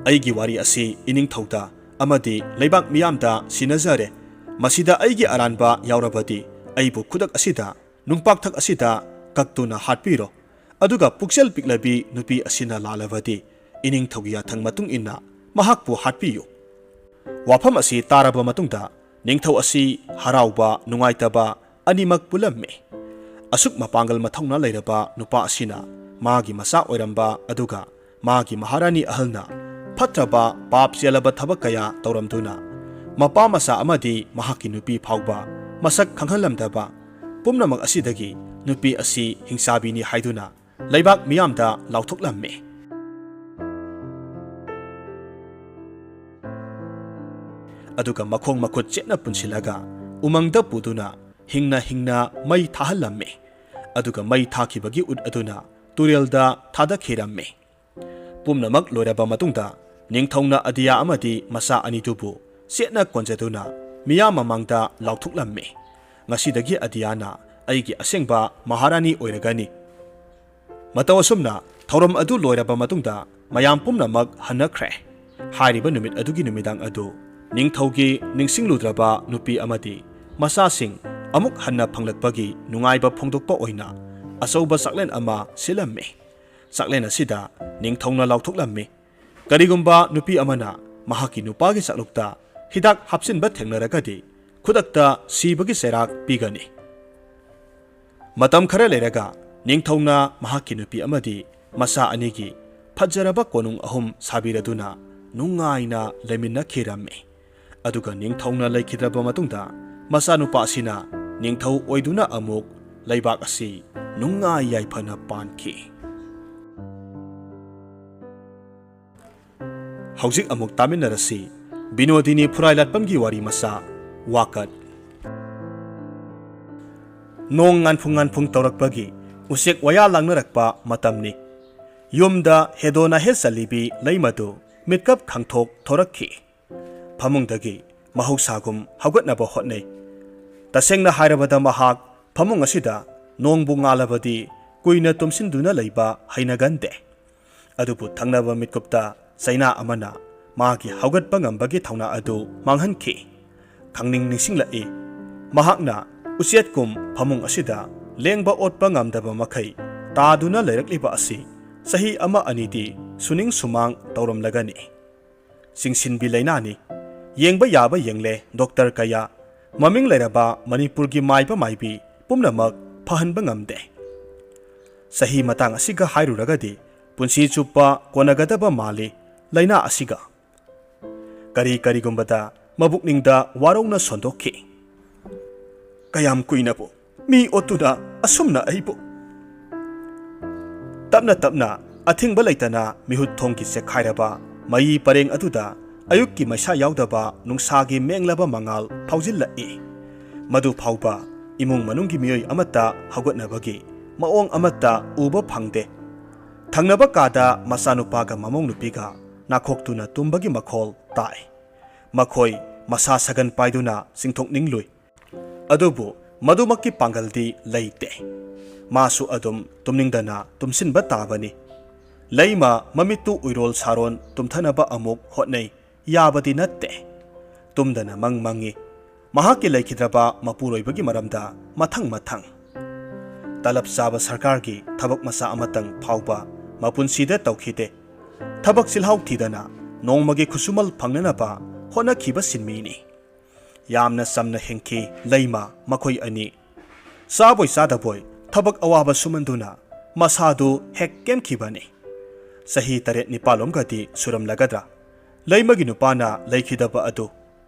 "ꯑꯩꯒꯤ ꯋꯥꯔꯤ ꯑꯁꯤ ꯏꯅꯤꯡꯊꯧꯗ ꯑꯃꯗꯤ ꯂꯩꯕꯥꯛ ꯃꯤꯌꯥꯝꯗ ꯁꯤꯟꯅꯖꯔꯦ꯫ ꯃꯁꯤꯗ ꯑꯩꯒꯤ ꯑꯔꯥꯟꯕ ꯌꯥꯎꯔꯕꯗꯤ ꯑꯩꯕꯨ ꯈꯨꯗꯛ ꯑꯁꯤꯗ ꯅꯨꯡꯄꯥꯛꯊꯛ ꯑꯁꯤꯗ ꯀꯛꯇꯨꯅ ꯍꯥꯠꯄꯤꯔꯣ꯫ ꯑꯗꯨꯒ ꯄꯨꯛꯆꯦꯜ ꯄꯤꯛꯂꯕꯤ ꯅꯨꯄꯤ ꯑꯁꯤꯅ ꯂꯥꯜꯂꯕꯗꯤ ꯏꯅꯤꯡꯊꯧꯒꯤ ꯌꯥꯊꯪ ꯃꯇꯨꯡ ꯏꯟꯅ ꯃꯍꯥꯛꯄꯨ ꯍꯥꯠꯄꯤꯌꯨ꯫" ꯋꯥꯐꯝ ꯑꯁꯤ ꯇꯥꯔꯕ ꯃꯇꯨꯡꯗ ꯅꯤꯡꯊꯧ ꯑꯁꯤ ꯍꯔꯥꯎꯕ, ꯅꯨꯡꯉꯥꯏꯇꯕ ꯑꯅꯤꯃꯛ ꯄꯨꯜꯂꯝꯃꯤ꯫ ꯑꯁꯨꯛ ꯃꯄꯥꯡꯒꯜ ꯃꯊꯧꯅꯥ ꯂꯩꯔꯕ ꯅꯨꯄꯥ ꯑꯁꯤꯅ ꯃꯥꯒꯤ ꯃꯆꯥ ꯑꯣꯏꯔꯝꯕ ꯑꯗꯨꯒ ꯃꯥꯒꯤ ꯃꯍꯥꯔꯥꯅꯤ ꯑꯍꯜꯅ ꯐꯠꯇ꯭ꯔꯕ, ꯄꯥꯞ ꯆꯦꯜꯂꯕ ꯊꯕꯛ ꯀꯌꯥ ꯇꯧꯔꯝꯗꯨꯅ ꯃꯄꯥ ꯃꯆꯥ ꯑꯃꯗꯤ ꯃꯍꯥꯛꯀꯤ ꯅꯨꯄꯤ ꯐꯥꯎꯕ ꯃꯁꯛ ꯈꯪꯍꯜꯂꯝꯗꯕ ꯄꯨꯝꯅꯃꯛ ꯑꯁꯤꯗꯒꯤ ꯅꯨꯄꯤ ꯑꯁꯤ ꯍꯤꯡꯆꯥꯕꯤꯅꯤ ꯍꯥꯏꯗꯨꯅ ꯂꯩꯕꯥꯛ ꯃꯤꯌꯥꯝꯗ ꯂꯥꯎꯊꯣꯛꯂꯝꯃꯤ꯫ ꯑꯗꯨꯒ ꯃꯈꯣꯡ ꯃꯈꯨꯠ ꯆꯦꯠꯅ ꯄꯨꯟꯁꯤꯜꯂꯒ ꯎꯃꯪꯗ ꯄꯨꯗꯨꯅ ꯍꯤꯡꯅ ꯍꯤꯡꯅ ꯃꯩ ꯊꯥꯍꯜꯂꯝꯃꯤ꯫ ꯑꯗꯨꯒ ꯃꯩ ꯊꯥꯈꯤꯕꯒꯤ ꯎꯠ ꯑꯗꯨꯅ ꯇꯨꯔꯦꯜꯗ ꯊꯥꯗꯈꯤꯔꯝꯃꯤ꯫ ꯄꯨꯝꯅꯃꯛ ꯂꯣꯏꯔꯕ ꯃꯇꯨꯡꯗ ꯅꯤꯡꯊꯧꯅ ꯑꯗꯤꯌꯥ ꯑꯃꯗꯤ ꯃꯆꯥ ꯑꯅꯤꯗꯨꯕꯨ ꯆꯦꯠꯅ ꯀꯣꯟꯖꯗꯨꯅ ꯃꯤꯌꯥꯝ ꯃꯃꯥꯡꯗ ꯂꯥꯎꯊꯣꯛꯂꯝꯃꯤ, "ꯉꯁꯤꯗꯒꯤ ꯑꯗꯤꯌꯥꯅ ꯑꯩꯒꯤ ꯑꯁꯦꯡꯕ ꯃꯍꯥꯔꯥꯅꯤ ꯑꯣꯏꯔꯒꯅꯤ꯫" ꯃꯇꯧ ꯑꯁꯨꯝꯅ ꯊꯧꯔꯝ ꯑꯗꯨ ꯂꯣꯏꯔꯕ ꯃꯇꯨꯡꯗ ꯃꯌꯥꯝ ꯄꯨꯝꯅꯃꯛ ꯍꯟꯅꯈ꯭ꯔꯦ꯫ ꯍꯥꯏꯔꯤꯕ ꯅꯨꯃꯤꯠ ꯑꯗꯨꯒꯤ ꯅꯨꯃꯤꯗꯥꯡ ꯑꯗꯨ ꯅꯤꯡꯊꯧꯒꯤ ꯅꯤꯡꯁꯤꯡꯂꯨꯗ꯭ꯔꯕ ꯅꯨꯄꯤ ꯑꯃꯗꯤ ꯃꯆꯥꯁꯤꯡ ꯑꯃꯨꯛ ꯍꯟꯅ ꯐꯪꯂꯛꯄꯒꯤ ꯅꯨꯡꯉꯥꯏꯕ ꯐꯣꯡꯗꯣꯛꯄ ꯑꯣꯏꯅ ꯑꯆꯧꯕ ꯆꯥꯛꯂꯦꯟ ꯑꯃ ꯁꯤꯜꯂꯝꯃꯤ꯫ ꯆꯥꯛꯂꯦꯟ ꯑꯁꯤꯗ ꯅꯤꯡꯊꯧꯅ ꯂꯥꯎꯊꯣꯛꯂꯝꯃꯤ, "ꯀꯔꯤꯒꯨꯝꯕ ꯅꯨꯄꯤ ꯑꯃꯅ ꯃꯍꯥꯛꯀꯤ ꯅꯨꯄꯥꯒꯤ ꯆꯥꯛꯂꯨꯛꯇ ꯍꯤꯗꯥꯛ ꯍꯥꯞꯆꯤꯟꯕ ꯊꯦꯡꯅꯔꯒꯗꯤ ꯈꯨꯗꯛꯇ ꯁꯤꯕꯒꯤ ꯆꯩꯔꯥꯛ ꯄꯤꯒꯅꯤ꯫" ꯃꯇꯝ ꯈꯔ ꯂꯩꯔꯒ ꯅꯤꯡꯊꯧꯅ ꯃꯍꯥꯛꯀꯤ ꯅꯨꯄꯤ ꯑꯃꯗꯤ ꯃꯆꯥ ꯑꯅꯤꯒꯤ ꯐꯖꯔꯕ ꯀꯣꯅꯨꯡ ꯑꯍꯨꯝ ꯁꯥꯕꯤꯔꯗꯨꯅ ꯅꯨꯡꯉꯥꯏꯅ ꯂꯩꯃꯤꯟꯅꯈꯤꯔꯝꯃꯤ꯫ ꯑꯗꯨꯒ ꯅꯤꯡꯊꯧꯅ ꯂꯩꯈꯤꯗ꯭ꯔꯕ ꯃꯇꯨꯡꯗ ꯃꯆꯥꯅꯨꯄꯥ ꯑꯁꯤꯅ ꯅꯤꯡꯊꯧ ꯑꯣꯏꯗꯨꯅ ꯑꯃꯨꯛ ꯂꯩꯕꯥꯛ ꯑꯁꯤ ꯅꯨꯡꯉꯥꯏ ꯌꯥꯏꯐꯅ ꯄꯥꯟꯈꯤ꯫ ꯍꯧꯖꯤꯛ ꯑꯃꯨꯛ ꯇꯥꯃꯤꯟꯅꯔꯁꯤ ꯕꯤꯅꯣꯗꯤꯅꯤ ꯐꯨꯔꯥꯏ ꯂꯥꯠꯄꯝꯒꯤ ꯋꯥꯔꯤ ꯃꯆꯥ, ꯋꯥꯀꯠ꯫ ꯅꯣꯡ ꯉꯥꯟꯐꯨꯡ ꯉꯥꯟꯐꯨꯡ ꯇꯧꯔꯛꯄꯒꯤ ꯎꯆꯦꯛ ꯋꯥꯌꯥ ꯂꯥꯡꯅꯔꯛꯄ ꯃꯇꯝꯅꯤ꯫ ꯌꯨꯝꯗ ꯍꯦꯗꯣꯅ ꯍꯦ ꯆꯜꯂꯤꯕꯤ ꯂꯩꯃꯗꯨ ꯃꯤꯠꯀꯞ ꯈꯪꯊꯣꯛ ꯊꯣꯔꯛꯈꯤ꯫ ꯐꯃꯨꯡꯗꯒꯤ ꯃꯍꯧꯁꯥꯒꯨꯝ ꯍꯧꯒꯠꯅꯕ ꯍꯣꯠꯅꯩ꯫ ꯇꯁꯦꯡꯅ ꯍꯥꯏꯔꯕꯗ, ꯃꯍꯥꯛ ꯐꯃꯨꯡ ꯑꯁꯤꯗ ꯅꯣꯡꯕꯨ ꯉꯥꯜꯂꯕꯗꯤ ꯀꯨꯏꯅ ꯇꯨꯝꯁꯤꯟꯗꯨꯅ ꯂꯩꯕ ꯍꯩꯅꯒꯟꯗꯦ꯫ ꯑꯗꯨꯕꯨ ꯊꯪꯅꯕ ꯃꯤꯠꯀꯨꯞꯇ ꯆꯩꯅꯥ ꯑꯃꯅ ꯃꯥꯒꯤ ꯍꯧꯒꯠꯄ ꯉꯝꯕꯒꯤ ꯊꯧꯅꯥ ꯑꯗꯨ ꯃꯥꯡꯍꯟꯈꯤ꯫ ꯈꯪꯅꯤꯡ ꯅꯤꯡꯁꯤꯡꯂꯛꯏ꯫ ꯃꯍꯥꯛꯅ ꯎꯆꯦꯠꯀꯨꯝ ꯐꯃꯨꯡ ꯑꯁꯤꯗ ꯂꯦꯡꯕ ꯑꯣꯠꯄ ꯉꯝꯗꯕ ꯃꯈꯩ ꯇꯥꯗꯨꯅ ꯂꯩꯔꯛꯂꯤꯕ ꯑꯁꯤ ꯆꯍꯤ ꯑꯃ ꯑꯅꯤꯗꯤ ꯁꯨꯅꯤꯡ ꯁꯨꯃꯥꯡ ꯇꯧꯔꯝꯂꯒꯅꯤ꯫ ꯆꯤꯡꯁꯤꯟꯕꯤ ꯂꯥꯏꯅꯥꯅꯤ꯫ ꯌꯦꯡꯕ ꯌꯥꯕ ꯌꯦꯡꯂꯦ ꯗꯣꯛꯇꯔ ꯀꯌꯥ, ꯃꯃꯤꯡ ꯂꯩꯔꯕ ꯃꯅꯤꯄꯨꯔꯒꯤ ꯃꯥꯏꯕ ꯃꯥꯏꯕꯤ ꯄꯨꯝꯅꯃꯛ ꯐꯍꯟꯕ ꯉꯝꯗꯦ꯫ ꯆꯍꯤ ꯃꯇꯥꯡ ꯑꯁꯤꯒ ꯍꯥꯏꯔꯨꯔꯒꯗꯤ ꯄꯨꯟꯁꯤ ꯆꯨꯞꯄ ꯀꯣꯟꯅꯒꯗꯕ ꯃꯥꯜꯂꯤ ꯂꯥꯏꯅꯥ ꯑꯁꯤꯒ꯫ ꯀꯔꯤ ꯀꯔꯤꯒꯨꯝꯕꯗ ꯃꯕꯨꯛꯅꯤꯡꯗ ꯋꯥꯔꯧꯅ ꯁꯣꯟꯗꯣꯛꯈꯤ꯫ ꯀꯌꯥꯝ ꯀꯨꯏꯅꯕꯨ ꯃꯤ ꯑꯣꯠꯇꯨꯅ ꯑꯁꯨꯝꯅ ꯑꯩꯕꯨ? ꯇꯞꯅ ꯇꯞꯅ ꯑꯊꯤꯡꯕ ꯂꯩꯇꯅ ꯃꯤꯍꯨꯠ ꯊꯣꯡꯒꯤ ꯆꯦꯛꯈꯥꯏꯔꯕ ꯃꯌꯤ ꯄꯔꯦꯡ ꯑꯗꯨꯗ ꯑꯌꯨꯛꯀꯤ ꯃꯩꯁꯥ ꯌꯥꯎꯗꯕ ꯅꯨꯡꯁꯥꯒꯤ ꯃꯦꯡꯂꯕ ꯃꯉꯥꯜ ꯐꯥꯎꯖꯤꯜꯂꯛꯏ꯫ ꯃꯗꯨ ꯐꯥꯎꯕ ꯏꯃꯨꯡ ꯃꯅꯨꯡꯒꯤ ꯃꯤꯑꯣꯏ ꯑꯃꯠꯇ ꯍꯧꯒꯠꯅꯕꯒꯤ ꯃꯑꯣꯡ ꯑꯃꯠꯇ ꯎꯕ ꯐꯪꯗꯦ꯫ ꯊꯪꯅꯕ ꯀꯥꯗ ꯃꯆꯥꯅꯨꯄꯥꯒ ꯃꯃꯧ ꯅꯨꯄꯤꯒ ꯅꯥꯈꯣꯛꯇꯨꯅ ꯇꯨꯝꯕꯒꯤ ꯃꯈꯣꯜ ꯇꯥꯏ꯫ ꯃꯈꯣꯏ ꯃꯁꯥ ꯁꯥꯒꯟ ꯄꯥꯏꯗꯨꯅ ꯆꯤꯡꯊꯣꯛꯅꯤꯡꯂꯨꯏ꯫ ꯑꯗꯨꯕꯨ ꯃꯗꯨꯃꯛꯀꯤ ꯄꯥꯡꯒꯜꯗꯤ ꯂꯩꯇꯦ꯫ ꯃꯥꯁꯨ ꯑꯗꯨꯝ ꯇꯨꯝꯅꯤꯡꯗꯅ ꯇꯨꯝꯁꯤꯟꯕ ꯇꯥꯕꯅꯤ꯫ ꯂꯩꯃ ꯃꯃꯤꯠꯇꯨ ꯎꯏꯔꯣꯜ ꯁꯥꯔꯣꯟ ꯇꯨꯝꯊꯅꯕ ꯑꯃꯨꯛ ꯍꯣꯠꯅꯩ, ꯌꯥꯕꯗꯤ ꯅꯠꯇꯦ꯫ ꯇꯨꯝꯗꯅ ꯃꯪ ꯃꯪꯉꯤ꯫ ꯃꯍꯥꯛꯀꯤ ꯂꯩꯈꯤꯗ꯭ꯔꯕ ꯃꯄꯨꯔꯣꯏꯕꯒꯤ ꯃꯔꯝꯗ ꯃꯊꯪ ꯃꯊꯪ꯫ ꯇꯂꯞ ꯆꯥꯕ ꯁꯔꯀꯥꯔꯒꯤ ꯊꯕꯛ ꯃꯆꯥ ꯑꯃꯇꯪ ꯐꯥꯎꯕ ꯃꯄꯨꯟꯁꯤꯗ ꯇꯧꯈꯤꯗꯦ꯫ ꯊꯕꯛ ꯆꯤꯜꯍꯥꯎ ꯊꯤꯗꯅ ꯅꯣꯡꯃꯒꯤ ꯈꯨꯠꯁꯨꯃꯜ ꯐꯪꯅꯅꯕ ꯍꯣꯠꯅꯈꯤꯕ ꯁꯤꯟꯃꯤꯅꯤ꯫ ꯌꯥꯝꯅ ꯆꯝꯅ ꯍꯤꯡꯈꯤ ꯂꯩꯃ ꯃꯈꯣꯏ ꯑꯅꯤ꯫ ꯆꯥꯕꯣꯏ ꯆꯥꯗꯕꯣꯏ ꯊꯕꯛ ꯑꯋꯥꯕ ꯁꯨꯃꯟꯗꯨꯅ ꯃꯁꯥꯗꯨ ꯍꯦꯛ ꯀꯦꯝꯈꯤꯕꯅꯤ꯫ ꯆꯍꯤ ꯇꯔꯦꯠ ꯅꯤꯄꯥꯜꯂꯣꯝꯒꯗꯤ ꯁꯨꯔꯝꯂꯒꯗ꯭ꯔꯥ꯫ ꯂꯩꯃꯒꯤ ꯅꯨꯄꯥꯅ ꯂꯩꯈꯤꯗꯕ ꯑꯗꯨ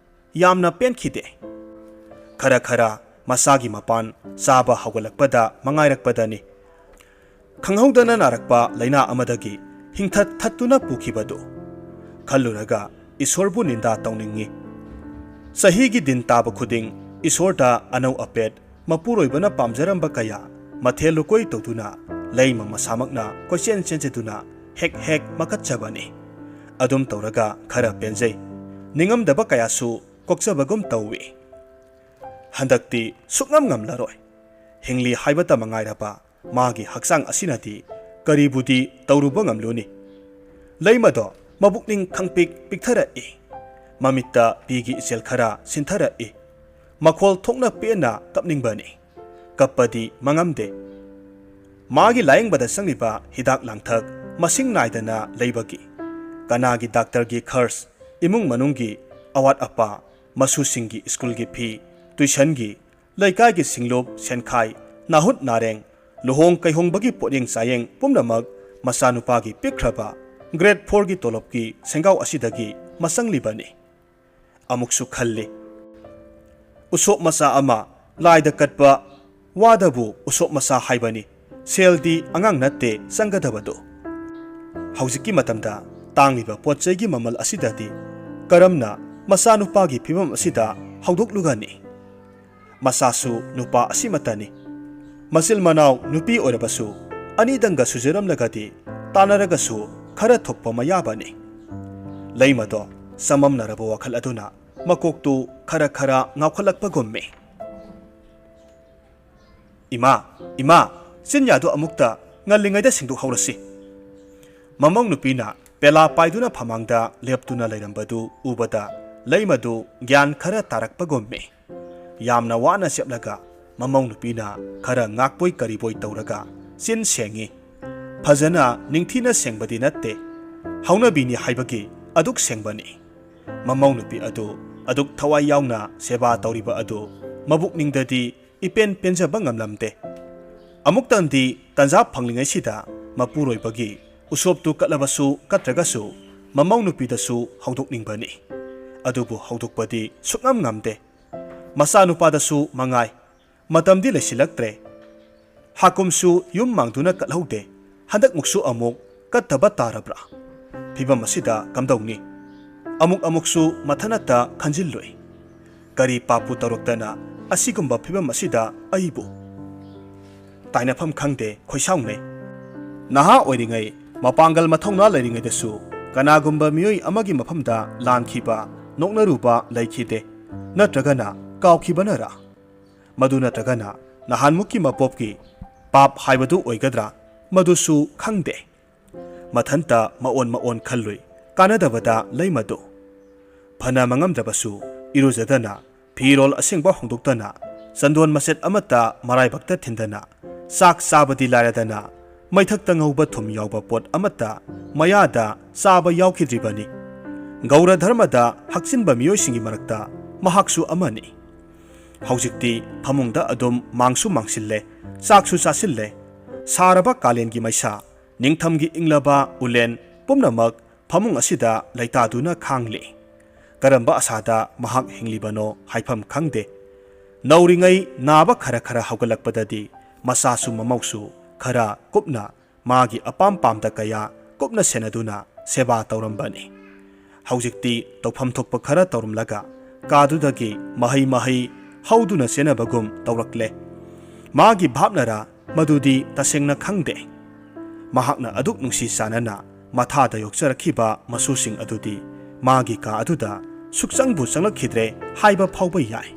ꯌꯥꯝꯅ ꯄꯦꯟꯈꯤꯗꯦ꯫ ꯈꯔ ꯈꯔ ꯃꯁꯥꯒꯤ ꯃꯄꯥꯟ ꯆꯥꯕ ꯍꯧꯒꯠꯂꯛꯄꯗ ꯃꯉꯥꯏꯔꯛꯄꯗꯅꯤ ꯈꯪꯍꯧꯗꯅ ꯅꯥꯔꯛꯄ ꯂꯥꯏꯅꯥ ꯑꯃꯗꯒꯤ ꯍꯤꯡꯊꯠ ꯊꯠꯇꯨꯅ ꯄꯨꯈꯤꯕꯗꯨ꯫ ꯈꯜꯂꯨꯔꯒ ꯏꯁꯣꯔꯕꯨ ꯅꯤꯟꯗꯥ ꯇꯧꯅꯤꯡꯏ꯫ ꯆꯍꯤꯒꯤ ꯗꯤꯟ ꯇꯥꯕ ꯈꯨꯗꯤꯡ ꯏꯁꯣꯔꯗ ꯑꯅꯧ ꯑꯄꯦꯠ, ꯃꯄꯨꯔꯣꯏꯕꯅ ꯄꯥꯝꯖꯔꯝꯕ ꯀꯌꯥ ꯃꯊꯦꯜ ꯂꯨꯀꯣꯏ ꯇꯧꯗꯨꯅ ꯂꯩꯃ ꯃꯁꯥꯃꯛꯅ ꯀꯣꯏꯆꯦꯟ ꯆꯦꯟꯖꯗꯨꯅ ꯍꯦꯛ ꯍꯦꯛ ꯃꯀꯠꯆꯕꯅꯤ꯫ ꯑꯗꯨꯝ ꯇꯧꯔꯒ ꯈꯔ ꯄꯦꯟꯖꯩ꯫ ꯅꯤꯡꯉꯝꯗꯕ ꯀꯌꯥꯁꯨ ꯀꯣꯛꯆꯕꯒꯨꯝ ꯇꯧꯏ꯫ ꯍꯟꯗꯛꯇꯤ ꯁꯨꯛꯉꯝ ꯉꯝꯂꯔꯣꯏ꯫ ꯍꯤꯡꯂꯤ ꯍꯥꯏꯕꯇ ꯃꯉꯥꯏꯔꯕ ꯃꯥꯒꯤ ꯍꯛꯆꯥꯡ ꯑꯁꯤꯅꯗꯤ ꯀꯔꯤꯕꯨꯗꯤ ꯇꯧꯔꯨꯕ ꯉꯝꯂꯨꯅꯤ? ꯂꯩꯃꯗꯣ ꯃꯕꯨꯛꯅꯤꯡ ꯈꯪꯄꯤꯛ ꯄꯤꯛꯊꯔꯛꯏ꯫ ꯃꯃꯤꯠꯇ ꯄꯤꯒꯤ ꯏꯆꯦꯜ ꯈꯔ ꯁꯤꯟꯊꯔꯛꯏ꯫ ꯃꯈꯣꯜ ꯊꯣꯛꯅ ꯄꯦꯟꯅ ꯀꯞꯅꯤꯡꯕꯅꯤ꯫ ꯀꯞꯄꯗꯤ ꯃꯉꯝꯗꯦ꯫ ꯃꯥꯒꯤ ꯂꯥꯌꯦꯡꯕꯗ ꯆꯪꯂꯤꯕ ꯍꯤꯗꯥꯛ ꯂꯥꯡꯊꯛ ꯃꯁꯤꯡ ꯅꯥꯏꯗꯅ ꯂꯩꯕꯒꯤ, ꯀꯅꯥꯒꯤ ꯗꯥꯛꯇꯔꯒꯤ ꯈꯔꯆ, ꯏꯃꯨꯡ ꯃꯅꯨꯡꯒꯤ ꯑꯋꯥꯠ ꯑꯄꯥ, ꯃꯁꯨꯁꯤꯡꯒꯤ ꯁ꯭ꯀꯨꯜꯒꯤ ꯐꯤ, ꯇꯨꯏꯁꯟꯒꯤ, ꯂꯩꯀꯥꯏꯒꯤ ꯁꯤꯡꯂꯨꯞ ꯁꯦꯟꯈꯥꯏ, ꯅꯥꯍꯨꯠ ꯅꯥꯔꯦꯡ, ꯂꯨꯍꯣꯡ ꯀꯩꯍꯣꯡꯕꯒꯤ ꯄꯣꯠꯌꯦꯡ ꯆꯥꯌꯦꯡ ꯄꯨꯝꯅꯃꯛ ꯃꯆꯥꯅꯨꯄꯥꯒꯤ ꯄꯤꯛꯈ꯭ꯔꯕ ꯒ꯭ꯔꯦꯗ ꯐꯣꯔꯒꯤ ꯇꯣꯂꯣꯞꯀꯤ ꯁꯦꯡꯒꯥꯎ ꯑꯁꯤꯗꯒꯤ ꯃꯆꯪꯂꯤꯕꯅꯤ꯫ ꯑꯃꯨꯛꯁꯨ ꯈꯜꯂꯤ, ꯎꯁꯣꯞ ꯃꯆꯥ ꯑꯃ ꯂꯥꯏꯗ ꯀꯠꯄ ꯋꯥꯗꯕꯨ ꯎꯁꯣꯞ ꯃꯆꯥ ꯍꯥꯏꯕꯅꯤ꯫ ꯁꯦꯜꯗꯤ ꯑꯉꯥꯡ ꯅꯠꯇꯦ ꯆꯪꯒꯗꯕꯗꯨ꯫ ꯍꯧꯖꯤꯛꯀꯤ ꯃꯇꯝꯗ ꯇꯥꯡꯂꯤꯕ ꯄꯣꯠ ꯆꯩꯒꯤ ꯃꯃꯜ ꯑꯁꯤꯗꯗꯤ ꯀꯔꯝꯅ ꯃꯆꯥꯅꯨꯄꯥꯒꯤ ꯐꯤꯕꯝ ꯑꯁꯤꯗ ꯍꯧꯗꯣꯛꯂꯨꯒꯅꯤ? ꯃꯆꯥꯁꯨ ꯅꯨꯄꯥ ꯑꯁꯤꯃꯠꯇꯅꯤ꯫ ꯃꯆꯤꯜ ꯃꯅꯥꯎ ꯅꯨꯄꯤ ꯑꯣꯏꯔꯕꯁꯨ ꯑꯅꯤꯗꯪꯒ ꯁꯨꯖꯔꯝꯂꯒꯗꯤ ꯇꯥꯟꯅꯔꯒꯁꯨ ꯈꯔ ꯊꯣꯛꯄ ꯃꯌꯥꯕꯅꯤ꯫ ꯂꯩꯃꯗꯣ ꯆꯃꯝꯅꯔꯕ ꯋꯥꯈꯜ ꯑꯗꯨꯅ ꯃꯀꯣꯛꯇꯨ ꯈꯔ ꯈꯔ ꯉꯥꯎꯈꯠꯂꯛꯄꯒꯨꯝꯃꯤ꯫ "ꯏꯃꯥ, ꯏꯃꯥ, ꯆꯤꯟꯌꯥꯗꯨ ꯑꯃꯨꯛꯇ ꯉꯜꯂꯤꯉꯩꯗ ꯁꯦꯡꯗꯣꯛꯍꯧꯔꯁꯤ꯫" ꯃꯃꯧ ꯅꯨꯄꯤꯅ ꯄꯦꯂꯥ ꯄꯥꯏꯗꯨꯅ ꯐꯃꯥꯡꯗ ꯂꯦꯞꯇꯨꯅ ꯂꯩꯔꯝꯕꯗꯨ ꯎꯕꯗ ꯂꯩꯃꯗꯨ ꯒ꯭ꯌꯥꯟ ꯈꯔ ꯇꯥꯔꯛꯄꯒꯨꯝꯃꯤ꯫ ꯌꯥꯝꯅ ꯋꯥꯅ ꯆꯦꯞꯂꯒ ꯃꯃꯧ ꯅꯨꯄꯤꯅ ꯈꯔ ꯉꯥꯛꯄꯣꯏ ꯀꯔꯤꯕꯣꯏ ꯇꯧꯔꯒ ꯆꯤꯟ ꯁꯦꯡꯉꯤ꯫ ꯐꯖꯅ ꯅꯤꯡꯊꯤꯅ ꯁꯦꯡꯕꯗꯤ ꯅꯠꯇꯦ, ꯍꯧꯅꯕꯤꯅꯤ ꯍꯥꯏꯕꯒꯤ ꯑꯗꯨꯛ ꯁꯦꯡꯕꯅꯤ꯫ ꯃꯃꯧ ꯅꯨꯄꯤ ꯑꯗꯨ ꯑꯗꯨꯛ ꯊꯋꯥꯏ ꯌꯥꯎꯅ ꯁꯦꯕꯥ ꯇꯧꯔꯤꯕ ꯑꯗꯨ ꯃꯕꯨꯛꯅꯤꯡꯗꯗꯤ ꯏꯄꯦꯟ ꯄꯦꯟꯖꯕ ꯉꯝꯂꯝꯗꯦ꯫ ꯑꯃꯨꯛꯇꯪꯗꯤ ꯇꯟꯖꯥ ꯐꯪꯂꯤꯉꯩꯁꯤꯗ ꯃꯄꯨꯔꯣꯏꯕꯒꯤ ꯎꯁꯣꯞꯇꯨ ꯀꯠꯂꯕꯁꯨ ꯀꯠꯇ꯭ꯔꯒꯁꯨ ꯃꯃꯧ ꯅꯨꯄꯤꯗꯁꯨ ꯍꯧꯗꯣꯛꯅꯤꯡꯕꯅꯤ꯫ ꯑꯗꯨꯕꯨ ꯍꯧꯗꯣꯛꯄꯗꯤ ꯁꯨꯛꯉꯝ ꯉꯝꯗꯦ꯫ ꯃꯆꯥꯅꯨꯄꯥꯗꯁꯨ ꯃꯉꯥꯏ꯫ ꯃꯇꯝꯗꯤ ꯂꯩꯁꯤꯜꯂꯛꯇ꯭ꯔꯦ꯫ ꯍꯥꯀꯨꯝꯁꯨ ꯌꯨꯝ ꯃꯥꯡꯗꯨꯅ ꯀꯠꯍꯧꯗꯦ꯫ ꯍꯟꯗꯛꯃꯨꯛꯁꯨ ꯑꯃꯨꯛ ꯀꯠꯇꯕ ꯇꯥꯔꯕ꯭ꯔꯥ? ꯐꯤꯕꯝ ꯑꯁꯤꯗ ꯀꯝꯗꯧꯅꯤ? ꯑꯃꯨꯛ ꯑꯃꯨꯛꯁꯨ ꯃꯊꯟꯇ ꯈꯟꯖꯤꯜꯂꯨꯏ꯫ ꯀꯔꯤ ꯄꯥꯞꯄꯨ ꯇꯧꯔꯛꯇꯅ ꯑꯁꯤꯒꯨꯝꯕ ꯐꯤꯕꯝ ꯑꯁꯤꯗ ꯑꯩꯕꯨ? ꯇꯥꯏꯅꯐꯝ ꯈꯪꯗꯦ, ꯈꯣꯏꯁꯥꯎꯅꯩ꯫ ꯅꯍꯥ ꯑꯣꯏꯔꯤꯉꯩ, ꯃꯄꯥꯡꯒꯜ ꯃꯊꯧꯅꯥ ꯂꯩꯔꯤꯉꯩꯗꯁꯨ ꯀꯅꯥꯒꯨꯝꯕ ꯃꯤꯑꯣꯏ ꯑꯃꯒꯤ ꯃꯐꯝꯗ ꯂꯥꯟꯈꯤꯕ, ꯅꯣꯛꯅꯔꯨꯕ ꯂꯩꯈꯤꯗꯦ꯫ ꯅꯠꯇ꯭ꯔꯒꯅ ꯀꯥꯎꯈꯤꯕꯅꯔꯥ? ꯃꯗꯨ ꯅꯠꯇ꯭ꯔꯒꯅ ꯅꯍꯥꯟꯃꯨꯛꯀꯤ ꯃꯄꯣꯛꯀꯤ ꯄꯥꯞ ꯍꯥꯏꯕꯗꯨ ꯑꯣꯏꯒꯗ꯭ꯔꯥ? ꯃꯗꯨꯁꯨ ꯈꯪꯗꯦ꯫ ꯃꯊꯟꯇ ꯃꯑꯣꯟ ꯃꯑꯣꯟ ꯈꯜꯂꯨꯏ, ꯀꯥꯟꯅꯗꯕꯗ ꯂꯩ ꯃꯗꯨ꯫ ꯐꯅ ꯃꯉꯝꯗ꯭ꯔꯕꯁꯨ ꯏꯔꯨꯖꯗꯅ, ꯐꯤꯔꯣꯜ ꯑꯁꯦꯡꯕ ꯍꯣꯡꯗꯣꯛꯇꯅ, ꯆꯟꯗꯣꯟ ꯃꯆꯦꯠ ꯑꯃꯠꯇ ꯃꯔꯥꯏꯕꯛꯇ ꯊꯤꯟꯗꯅ, ꯆꯥꯛ ꯆꯥꯕꯗꯤ ꯂꯥꯏꯔꯗꯅ, ꯃꯩꯊꯛꯇ ꯉꯧꯕ ꯊꯨꯝ ꯌꯥꯎꯕ ꯄꯣꯠ ꯑꯃꯠꯇ ꯃꯌꯥꯗ ꯆꯥꯕ ꯌꯥꯎꯈꯤꯗ꯭ꯔꯤꯕꯅꯤ꯫ ꯒꯧꯔ ꯙꯔꯃꯗ ꯍꯛꯆꯤꯟꯕ ꯃꯤꯑꯣꯏꯁꯤꯡꯒꯤ ꯃꯔꯛꯇ ꯃꯍꯥꯛꯁꯨ ꯑꯃꯅꯤ꯫ ꯍꯧꯖꯤꯛꯇꯤ ꯐꯃꯨꯡꯗ ꯑꯗꯨꯝ ꯃꯥꯡꯁꯨ ꯃꯥꯡꯁꯤꯜꯂꯦ, ꯆꯥꯛꯁꯨ ꯆꯥꯁꯤꯜꯂꯦ꯫ ꯁꯥꯔꯕ ꯀꯥꯂꯦꯟꯒꯤ ꯃꯩꯁꯥ, ꯅꯤꯡꯊꯝꯒꯤ ꯏꯪꯂꯕ ꯎꯂꯦꯟ ꯄꯨꯝꯅꯃꯛ ꯐꯃꯨꯡ ꯑꯁꯤꯗ ꯂꯩꯇꯥꯗꯨꯅ ꯈꯥꯡꯂꯤ꯫ ꯀꯔꯝꯕ ꯑꯁꯥꯗ ꯃꯍꯥꯛ ꯍꯤꯡꯂꯤꯕꯅꯣ ꯍꯥꯏꯐꯝ ꯈꯪꯗꯦ꯫ ꯅꯧꯔꯤꯉꯩ ꯅꯥꯕ ꯈꯔ ꯈꯔ ꯍꯧꯒꯠꯂꯛꯄꯗꯗꯤ ꯃꯆꯥꯁꯨ ꯃꯃꯧꯁꯨ ꯈꯔ ꯀꯨꯞꯅ ꯃꯥꯒꯤ ꯑꯄꯥꯝ ꯄꯥꯝꯗ ꯀꯌꯥ ꯀꯨꯞꯅ ꯁꯦꯟꯅꯗꯨꯅ ꯁꯦꯕꯥ ꯇꯧꯔꯝꯕꯅꯤ꯫ ꯍꯧꯖꯤꯛꯇꯤ ꯇꯧꯐꯝ ꯊꯣꯛꯄ ꯈꯔ ꯇꯧꯔꯝꯂꯒ ꯀꯥꯗꯨꯗꯒꯤ ꯃꯍꯩ ꯃꯍꯩ ꯍꯧꯗꯨꯅ ꯆꯦꯟꯅꯕꯒꯨꯝ ꯇꯧꯔꯛꯂꯦ꯫ ꯃꯥꯒꯤ ꯚꯥꯞꯅꯔꯥ ꯃꯗꯨꯗꯤ ꯇꯁꯦꯡꯅ ꯈꯪꯗꯦ꯫ ꯃꯍꯥꯛꯅ ꯑꯗꯨꯛ ꯅꯨꯡꯁꯤ ꯆꯥꯟꯅꯅ ꯃꯊꯥꯗ ꯌꯣꯛꯆꯔꯛꯈꯤꯕ ꯃꯁꯨꯁꯤꯡ ꯑꯗꯨꯗꯤ ꯃꯥꯒꯤ ꯀꯥ ꯑꯗꯨꯗ ꯁꯨꯛꯆꯪꯕꯨ ꯆꯪꯂꯛꯈꯤꯗ꯭ꯔꯦ ꯍꯥꯏꯕ ꯐꯥꯎꯕ ꯌꯥꯏ꯫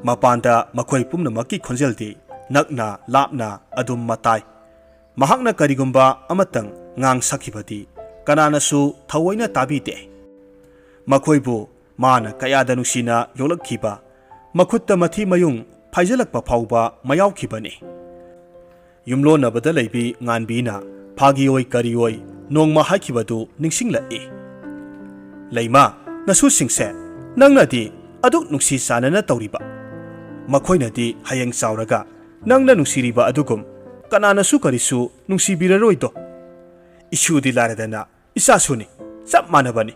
ꯃꯄꯥꯟꯗ ꯃꯈꯣꯏ ꯄꯨꯝꯅꯃꯛꯀꯤ ꯈꯣꯟꯖꯦꯜꯗꯤ ꯅꯛꯅ ꯂꯥꯞꯅ ꯑꯗꯨꯝ ꯃꯇꯥꯏ꯫ ꯃꯍꯥꯛꯅ ꯀꯔꯤꯒꯨꯝꯕ ꯑꯃꯇꯪ ꯉꯥꯡ ꯁꯛꯈꯤꯕꯗꯤ ꯀꯅꯥꯅꯁꯨ ꯊꯑꯣꯏꯅ ꯇꯥꯕꯤꯗꯦ꯫ ꯃꯈꯣꯏꯕꯨ ꯃꯥꯅ ꯀꯌꯥꯗ ꯅꯨꯡꯁꯤꯅ ꯌꯣꯛꯂꯛꯈꯤꯕ, ꯃꯈꯨꯠꯇ ꯃꯊꯤ ꯃꯌꯨꯡ ꯐꯥꯏꯖꯜꯂꯛꯄ ꯐꯥꯎꯕ ꯃꯌꯥꯎꯈꯤꯕꯅꯤ꯫ ꯌꯨꯝꯂꯣꯟꯅꯕꯗ ꯂꯩꯕꯤ ꯉꯥꯟꯕꯤꯅ ꯐꯥꯒꯤ ꯑꯣꯏ ꯀꯔꯤ ꯑꯣꯏ ꯅꯣꯡꯃ ꯍꯥꯏꯈꯤꯕꯗꯨ ꯅꯤꯡꯁꯤꯡꯂꯛꯏ꯫ "ꯂꯩꯃ, ꯅꯁꯨꯁꯤꯡꯁꯦ ꯅꯪꯅꯗꯤ ꯑꯗꯨꯛ ꯅꯨꯡꯁꯤ ꯆꯥꯟꯅꯅ ꯇꯧꯔꯤꯕ, ꯃꯈꯣꯏꯅꯗꯤ ꯍꯌꯦꯡ ꯆꯥꯎꯔꯒ ꯅꯪꯅ ꯅꯨꯡꯁꯤꯔꯤꯕ ꯑꯗꯨꯒꯨꯝ ꯀꯅꯥꯅꯁꯨ ꯀꯔꯤꯁꯨ ꯅꯨꯡꯁꯤꯕꯤꯔꯔꯣꯏꯗꯣ꯫ ꯏꯁꯨꯗꯤ ꯂꯥꯏꯔꯗꯅ ꯏꯆꯥꯁꯨꯅꯤ, ꯆꯞ ꯃꯥꯟꯅꯕꯅꯤ꯫"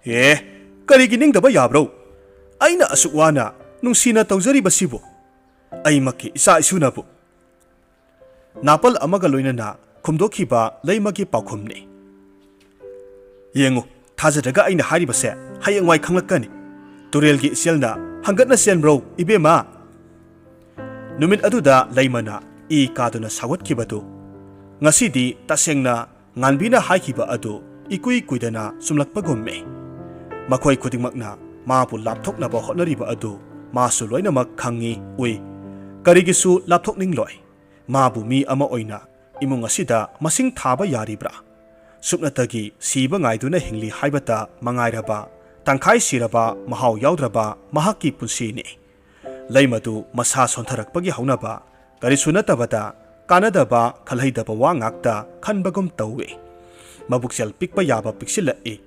"ꯑꯦ, ꯀꯔꯤꯒꯤ ꯅꯤꯡꯗꯕ ꯌꯥꯕ꯭ꯔꯣ? ꯑꯩꯅ ꯑꯁꯨꯛ ꯋꯥꯅ ꯅꯨꯡꯁꯤꯅ ꯇꯧꯖꯔꯤꯕꯁꯤꯕꯨ, ꯑꯩꯃꯛꯀꯤ ꯏꯆꯥ ꯏꯁꯨꯅꯕꯨ?" ꯅꯥꯄꯜ ꯑꯃꯒ ꯂꯣꯏꯅꯅ ꯈꯨꯝꯗꯣꯛꯈꯤꯕ ꯂꯩꯃꯒꯤ ꯄꯥꯎꯈꯨꯝꯅꯤ꯫ "ꯌꯦꯡꯉꯨ, ꯊꯥꯖꯗ꯭ꯔꯒ ꯑꯩꯅ ꯍꯥꯏꯔꯤꯕꯁꯦ ꯍꯌꯦꯡꯋꯥꯏ ꯈꯪꯂꯛꯀꯅꯤ꯫ ꯇꯨꯔꯦꯜꯒꯤ ꯏꯆꯦꯜꯅ ꯍꯪꯒꯠꯅ ꯆꯦꯟꯕ꯭ꯔꯣ, ꯏꯕꯦꯝꯃ?" ꯅꯨꯃꯤꯠ ꯑꯗꯨꯗ ꯂꯩꯃꯅ ꯏ ꯀꯥꯗꯨꯅ ꯁꯥꯎꯒꯠꯈꯤꯕꯗꯨ ꯉꯁꯤꯗꯤ ꯇꯁꯦꯡꯅ ꯉꯥꯟꯕꯤꯅ ꯍꯥꯏꯈꯤꯕ ꯑꯗꯨ ꯏꯀꯨꯏ ꯀꯨꯏꯗꯅ ꯆꯨꯝꯂꯛꯄꯒꯨꯝꯃꯤ꯫ ꯃꯈꯣꯏ ꯈꯨꯗꯤꯡꯃꯛꯅ ꯃꯥꯕꯨ ꯂꯥꯞꯊꯣꯛꯅꯕ ꯍꯣꯠꯅꯔꯤꯕ ꯑꯗꯨ ꯃꯥꯁꯨ ꯂꯣꯏꯅꯃꯛ ꯈꯪꯏ, ꯎꯏ꯫ ꯀꯔꯤꯒꯤꯁꯨ ꯂꯥꯞꯊꯣꯛꯅꯤꯡꯂꯣꯏ꯫ ꯃꯥꯕꯨ ꯃꯤ ꯑꯃ ꯑꯣꯏꯅ ꯏꯃꯨꯡ ꯑꯁꯤꯗ ꯃꯁꯤꯡ ꯊꯥꯕ ꯌꯥꯔꯤꯕ꯭ꯔꯥ? ꯁꯨꯞꯅꯇꯒꯤ ꯁꯤꯕ ꯉꯥꯏꯗꯨꯅ ꯍꯤꯡꯂꯤ ꯍꯥꯏꯕꯇ ꯃꯉꯥꯏꯔꯕ, ꯇꯪꯈꯥꯏ ꯁꯤꯔꯕ, ꯃꯍꯥꯎ ꯌꯥꯎꯗ꯭ꯔꯕ ꯃꯍꯥꯛꯀꯤ ꯄꯨꯟꯁꯤꯅꯤ꯫ ꯂꯩꯃꯗꯨ ꯃꯁꯥ ꯁꯣꯟꯊꯔꯛꯄꯒꯤ ꯍꯧꯅꯕ, ꯀꯔꯤꯁꯨ ꯅꯠꯇꯕꯗ ꯀꯥꯟꯅꯗꯕ, ꯈꯜꯍꯩꯗꯕ ꯋꯥ ꯉꯥꯛꯇ ꯈꯟꯕꯒꯨꯝ ꯇꯧꯏ꯫ ꯃꯕꯨꯛꯆꯦꯜ ꯄꯤꯛꯄ ꯌꯥꯕ ꯄꯤꯛꯁꯤꯜꯂꯛꯏ꯫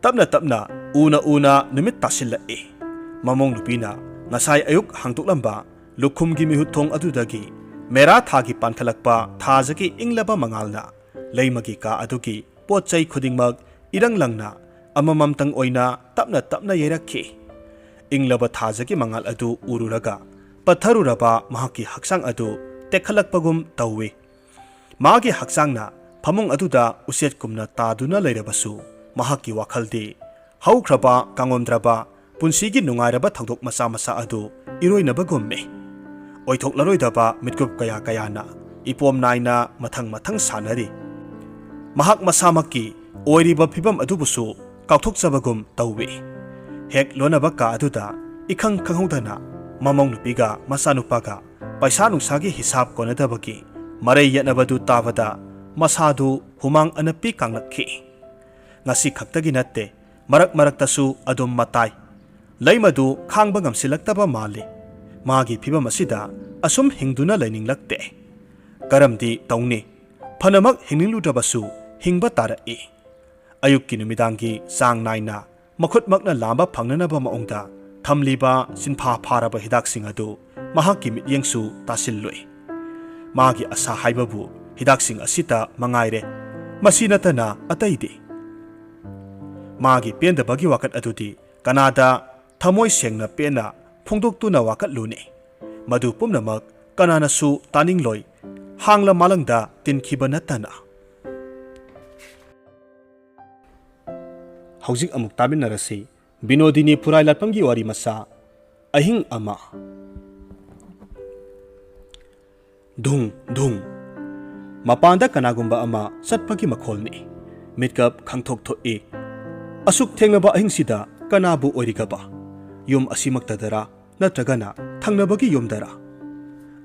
ꯇꯞꯅ ꯇꯞꯅ, ꯎꯅ ꯎꯅ ꯅꯨꯃꯤꯠ ꯇꯥꯁꯤꯜꯂꯛꯏ꯫ ꯃꯃꯧ ꯅꯨꯄꯤꯅ ꯉꯁꯥꯏ ꯑꯌꯨꯛ ꯍꯥꯡꯗꯣꯛꯂꯝꯕ ꯂꯨꯈꯨꯝꯒꯤ ꯃꯤꯍꯨꯠ ꯊꯣꯡ ꯑꯗꯨꯗꯒꯤ ꯃꯦꯔꯥ ꯊꯥꯒꯤ ꯄꯥꯟꯈꯠꯂꯛꯄ ꯊꯥꯖꯒꯤ ꯏꯪꯂꯕ ꯃꯉꯥꯜꯅ ꯂꯩꯃꯒꯤ ꯀꯥ ꯑꯗꯨꯒꯤ ꯄꯣꯠ ꯆꯩ ꯈꯨꯗꯤꯡꯃꯛ ꯏꯔꯪ ꯂꯪꯅ ꯑꯃꯃꯝꯇꯪ ꯑꯣꯏꯅ ꯇꯞꯅ ꯇꯞꯅ ꯌꯩꯔꯛꯈꯤ꯫ ꯏꯪꯂꯕ ꯊꯥꯖꯒꯤ ꯃꯉꯥꯜ ꯑꯗꯨ ꯎꯔꯨꯔꯒ ꯄꯠꯊꯔꯨꯔꯕ ꯃꯍꯥꯛꯀꯤ ꯍꯛꯆꯥꯡ ꯑꯗꯨ ꯇꯦꯛꯈꯠꯂꯛꯄꯒꯨꯝ ꯇꯧꯏ꯫ ꯃꯥꯒꯤ ꯍꯛꯆꯥꯡꯅ ꯐꯃꯨꯡ ꯑꯗꯨꯗ ꯎꯆꯦꯠꯀꯨꯝꯅ ꯇꯥꯗꯨꯅ ꯂꯩꯔꯕꯁꯨ, ꯃꯍꯥꯛꯀꯤ ꯋꯥꯈꯜꯗꯤ ꯍꯧꯈ꯭ꯔꯕ, ꯀꯥꯡꯉꯝꯗ꯭ꯔꯕ ꯄꯨꯟꯁꯤꯒꯤ ꯅꯨꯡꯉꯥꯏꯔꯕ ꯊꯧꯗꯣꯛ ꯃꯆꯥ ꯃꯆꯥ ꯑꯗꯨ ꯏꯔꯣꯏꯅꯕꯒꯨꯝꯃꯤ꯫ ꯑꯣꯏꯊꯣꯛꯂꯔꯣꯏꯗꯕ ꯃꯤꯠꯀꯨꯞ ꯀꯌꯥ ꯀꯌꯥꯅ ꯏꯄꯣꯝ ꯅꯥꯏꯅ ꯃꯊꯪ ꯃꯊꯪ ꯁꯥꯟꯅꯔꯤ꯫ ꯃꯍꯥꯛ ꯃꯁꯥꯃꯛꯀꯤ ꯑꯣꯏꯔꯤꯕ ꯐꯤꯕꯝ ꯑꯗꯨꯕꯨꯁꯨ ꯀꯥꯎꯊꯣꯛꯆꯕꯒꯨꯝ ꯇꯧꯏ꯫ ꯍꯦꯛ ꯂꯣꯟꯅꯕ ꯀꯥ ꯑꯗꯨꯗ ꯏꯈꯪ ꯈꯪꯍꯧꯗꯅ ꯃꯃꯧ ꯅꯨꯄꯤꯒ ꯃꯆꯥꯅꯨꯄꯥꯒ ꯄꯩꯁꯥ ꯅꯨꯡꯁꯥꯒꯤ ꯍꯤꯁꯥꯞ ꯀꯣꯟꯅꯗꯕꯒꯤ ꯃꯔꯩ ꯌꯦꯠꯅꯕꯗꯨ ꯇꯥꯕꯗ ꯃꯁꯥꯗꯨ ꯍꯨꯃꯥꯡ ꯑꯅꯞꯄꯤ ꯀꯥꯡꯂꯛꯈꯤ꯫ ꯉꯁꯤ ꯈꯛꯇꯒꯤ ꯅꯠꯇꯦ, ꯃꯔꯛ ꯃꯔꯛꯇꯁꯨ ꯑꯗꯨꯝ ꯃꯇꯥꯏ꯫ ꯂꯩꯃꯗꯨ ꯈꯥꯡꯕ ꯉꯝꯁꯤꯜꯂꯛꯇꯕ ꯃꯥꯜꯂꯤ꯫ ꯃꯥꯒꯤ ꯐꯤꯕꯝ ꯑꯁꯤꯗ ꯑꯁꯨꯝ ꯍꯤꯡꯗꯨꯅ ꯂꯩꯅꯤꯡꯂꯛꯇꯦ꯫ ꯀꯔꯝꯗꯤ ꯇꯧꯅꯤ? ꯐꯅꯃꯛ ꯍꯤꯡꯅꯤꯡꯂꯨꯗ꯭ꯔꯕꯁꯨ ꯍꯤꯡꯕ ꯇꯥꯔꯛꯏ꯫ ꯑꯌꯨꯛꯀꯤ ꯅꯨꯃꯤꯗꯥꯡꯒꯤ ꯆꯥꯡ ꯅꯥꯏꯅ ꯃꯈꯨꯠꯃꯛꯅ ꯂꯥꯝꯕ ꯐꯪꯅꯅꯕ ꯃꯑꯣꯡꯗ ꯊꯝꯂꯤꯕ ꯆꯤꯟꯐꯥ ꯐꯥꯔꯕ ꯍꯤꯗꯥꯛꯁꯤꯡ ꯑꯗꯨ ꯃꯍꯥꯛꯀꯤ ꯃꯤꯠꯌꯦꯡꯁꯨ ꯇꯥꯁꯤꯜꯂꯨꯏ꯫ ꯃꯥꯒꯤ ꯑꯁꯥ ꯍꯥꯏꯕꯕꯨ ꯍꯤꯗꯥꯛꯁꯤꯡ ꯑꯁꯤꯇ ꯃꯉꯥꯏꯔꯦ꯫ ꯃꯁꯤ ꯅꯠꯇꯅ ꯑꯇꯩꯗꯤ꯫ ꯃꯥꯒꯤ ꯄꯦꯟꯗꯕꯒꯤ ꯋꯥꯀꯠ ꯑꯗꯨꯗꯤ ꯀꯅꯥꯗ ꯊꯃꯣꯏ ꯁꯦꯡꯅ ꯄꯦꯟꯅ ꯐꯣꯡꯗꯣꯛꯇꯨꯅ ꯋꯥꯀꯠꯂꯨꯅꯤ? ꯃꯗꯨ ꯄꯨꯝꯅꯃꯛ ꯀꯅꯥꯅꯁꯨ ꯇꯥꯅꯤꯡꯂꯣꯏ, ꯍꯥꯡꯂ ꯃꯥꯂꯪꯗ ꯇꯤꯟꯈꯤꯕ ꯅꯠꯇꯅ꯫ ꯍꯧꯖꯤꯛ ꯑꯃꯨꯛ ꯇꯥꯃꯤꯟꯅꯔꯁꯤ ꯕꯤꯅꯣꯗꯤꯅꯤ ꯐꯨꯔꯥꯏ ꯂꯥꯠꯐꯝꯒꯤ ꯋꯥꯔꯤ ꯃꯆꯥ, ꯑꯍꯤꯡ ꯑꯃ꯫ ꯙꯨꯡ, ꯙꯨꯡ꯫ ꯃꯄꯥꯟꯗ ꯀꯅꯥꯒꯨꯝꯕ ꯑꯃ ꯆꯠꯄꯒꯤ ꯃꯈꯣꯜꯅꯤ꯫ ꯃꯤꯠꯀꯞ ꯈꯪꯊꯣꯛ ꯊꯣꯛꯏ꯫ ꯑꯁꯨꯛ ꯊꯦꯡꯂꯕ ꯑꯍꯤꯡꯁꯤꯗ ꯀꯅꯥꯕꯨ ꯑꯣꯏꯔꯤꯒꯕ? ꯌꯨꯝ ꯑꯁꯤꯃꯛꯇꯗꯔꯥ? ꯅꯠꯇ꯭ꯔꯒꯅ ꯊꯪꯅꯕꯒꯤ ꯌꯨꯝꯗꯔꯥ?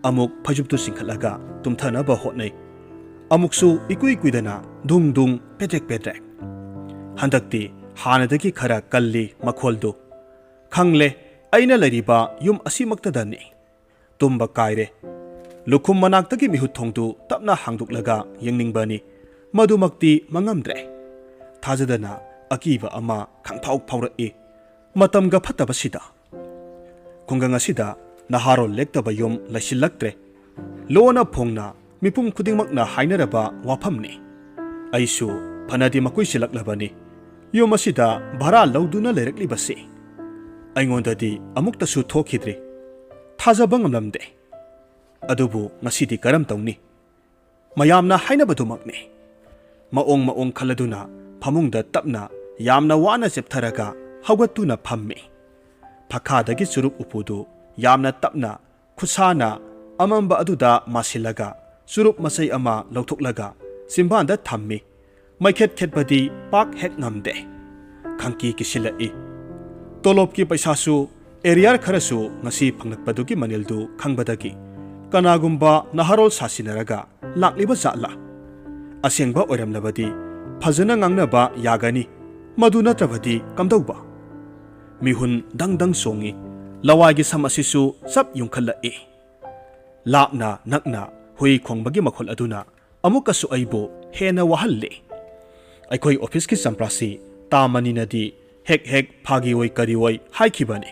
ꯑꯃꯨꯛ ꯐꯩꯖꯨꯞꯇꯨ ꯆꯤꯡꯈꯠꯂꯒ ꯇꯨꯝꯊꯅꯕ ꯍꯣꯠꯅꯩ꯫ ꯑꯃꯨꯛꯁꯨ ꯏꯀꯨꯏ ꯀꯨꯏꯗꯅ ꯙꯨꯡ ꯙꯨꯡ, ꯄꯦꯗ꯭ꯔꯦꯛ ꯄꯦꯗ꯭ꯔꯦꯛ꯫ ꯍꯟꯗꯛꯇꯤ ꯍꯥꯟꯅꯗꯒꯤ ꯈꯔ ꯀꯜꯂꯤ ꯃꯈꯣꯜꯗꯨ꯫ ꯈꯪꯂꯦ, ꯑꯩꯅ ꯂꯩꯔꯤꯕ ꯌꯨꯝ ꯑꯁꯤꯃꯛꯇꯗꯅꯤ꯫ ꯇꯨꯝꯕ ꯀꯥꯏꯔꯦ꯫ ꯂꯨꯈꯨꯝ ꯃꯅꯥꯛꯇꯒꯤ ꯃꯤꯍꯨꯠ ꯊꯣꯡꯗꯨ ꯇꯞꯅ ꯍꯥꯡꯗꯣꯛꯂꯒ ꯌꯦꯡꯅꯤꯡꯕꯅꯤ꯫ ꯃꯗꯨꯃꯛꯇꯤ ꯃꯉꯝꯗ꯭ꯔꯦ꯫ ꯊꯥꯖꯗꯅ ꯑꯀꯤꯕ ꯑꯃ ꯈꯪꯐꯥꯎ ꯐꯥꯎꯔꯛꯏ꯫ ꯃꯇꯝꯒ ꯐꯠꯇꯕꯁꯤꯗ꯫ ꯈꯨꯡꯒꯪ ꯑꯁꯤꯗ ꯅꯍꯥꯔꯣꯜ ꯂꯦꯛꯇꯕ ꯌꯨꯝ ꯂꯩꯁꯤꯜꯂꯛꯇ꯭ꯔꯦ꯫ ꯂꯣꯟꯅ ꯐꯣꯡꯅ ꯃꯤꯄꯨꯝ ꯈꯨꯗꯤꯡꯃꯛꯅ ꯍꯥꯏꯅꯔꯕ ꯋꯥꯐꯝꯅꯤ꯫ ꯑꯩꯁꯨ ꯐꯅꯗꯤ ꯃꯀꯨꯏꯁꯤꯜꯂꯛꯂꯕꯅꯤ ꯌꯨꯝ ꯑꯁꯤꯗ ꯚꯔꯥ ꯂꯧꯗꯨꯅ ꯂꯩꯔꯛꯂꯤꯕꯁꯤ꯫ ꯑꯩꯉꯣꯟꯗꯗꯤ ꯑꯃꯨꯛꯇꯁꯨ ꯊꯣꯛꯈꯤꯗ꯭ꯔꯤ꯫ ꯊꯥꯖꯕ ꯉꯝꯂꯝꯗꯦ꯫ ꯑꯗꯨꯕꯨ ꯉꯁꯤꯗꯤ ꯀꯔꯝ ꯇꯧꯅꯤ? ꯃꯌꯥꯝꯅ ꯍꯥꯏꯅꯕꯗꯨꯃꯛꯅꯤ꯫ ꯃꯑꯣꯡ ꯃꯑꯣꯡ ꯈꯜꯂꯗꯨꯅ ꯐꯃꯨꯡꯗ ꯇꯞꯅ, ꯌꯥꯝꯅ ꯋꯥꯅ ꯆꯦꯞꯊꯔꯒ ꯍꯧꯒꯠꯇꯨꯅ ꯐꯝꯃꯤ꯫ ꯐꯛꯈꯥꯗꯒꯤ ꯆꯨꯔꯨꯞ ꯎꯄꯨꯗꯨ ꯌꯥꯝꯅ ꯇꯞꯅ ꯈꯨꯠꯁꯥꯅ ꯑꯃꯝꯕ ꯑꯗꯨꯗ ꯃꯥꯁꯤꯜꯂꯒ ꯆꯨꯔꯨꯞ ꯃꯆꯩ ꯑꯃ ꯂꯧꯊꯣꯛꯂꯒ ꯆꯤꯝꯕꯥꯟꯗ ꯊꯝꯃꯤ꯫ ꯃꯩꯈꯦꯠ ꯈꯦꯠꯄꯗꯤ ꯄꯥꯛ ꯍꯦꯛ ꯉꯝꯗꯦ꯫ ꯈꯪꯀꯤ ꯀꯤꯁꯤꯜꯂꯛꯏ꯫ ꯇꯣꯂꯣꯞꯀꯤ ꯄꯩꯁꯥꯁꯨ ꯑꯦꯔꯤꯌꯔ ꯈꯔꯁꯨ ꯉꯁꯤ ꯐꯪꯂꯛꯄꯗꯨꯒꯤ ꯃꯅꯤꯜꯗꯨ ꯈꯪꯕꯗꯒꯤ ꯀꯅꯥꯒꯨꯝꯕ ꯅꯍꯥꯔꯣꯜ ꯁꯥꯁꯤꯟꯅꯔꯒ ꯂꯥꯛꯂꯤꯕ ꯖꯥꯠꯂꯥ? ꯑꯁꯦꯡꯕ ꯑꯣꯏꯔꯝꯂꯕꯗꯤ ꯐꯖꯅ ꯉꯥꯡꯅꯕ ꯌꯥꯒꯅꯤ, ꯃꯗꯨ ꯅꯠꯇ꯭ꯔꯕꯗꯤ ꯀꯝꯗꯧꯕ? ꯃꯤꯍꯨꯟ ꯗꯪ ꯗꯪ ꯆꯣꯡꯏ꯫ ꯂꯋꯥꯏꯒꯤ ꯁꯝ ꯑꯁꯤꯁꯨ ꯆꯞ ꯌꯨꯡꯈꯠꯂꯛꯏ꯫ ꯂꯥꯞꯅ ꯅꯛꯅ ꯍꯨꯏ ꯈꯣꯡꯕꯒꯤ ꯃꯈꯣꯜ ꯑꯗꯨꯅ ꯑꯃꯨꯛꯀꯁꯨ ꯑꯩꯕꯨ ꯍꯦꯟꯅ ꯋꯥꯍꯜꯂꯤ꯫ ꯑꯩꯈꯣꯏ ꯑꯣꯐꯤꯁꯀꯤ ꯆꯝꯄ꯭ꯔꯥꯁꯤ ꯇꯥ ꯃꯅꯤꯅꯗꯤ ꯍꯦꯛ ꯍꯦꯛ ꯐꯥꯒꯤ ꯑꯣꯏ ꯀꯔꯤ ꯑꯣꯏ ꯍꯥꯏꯈꯤꯕꯅꯤ꯫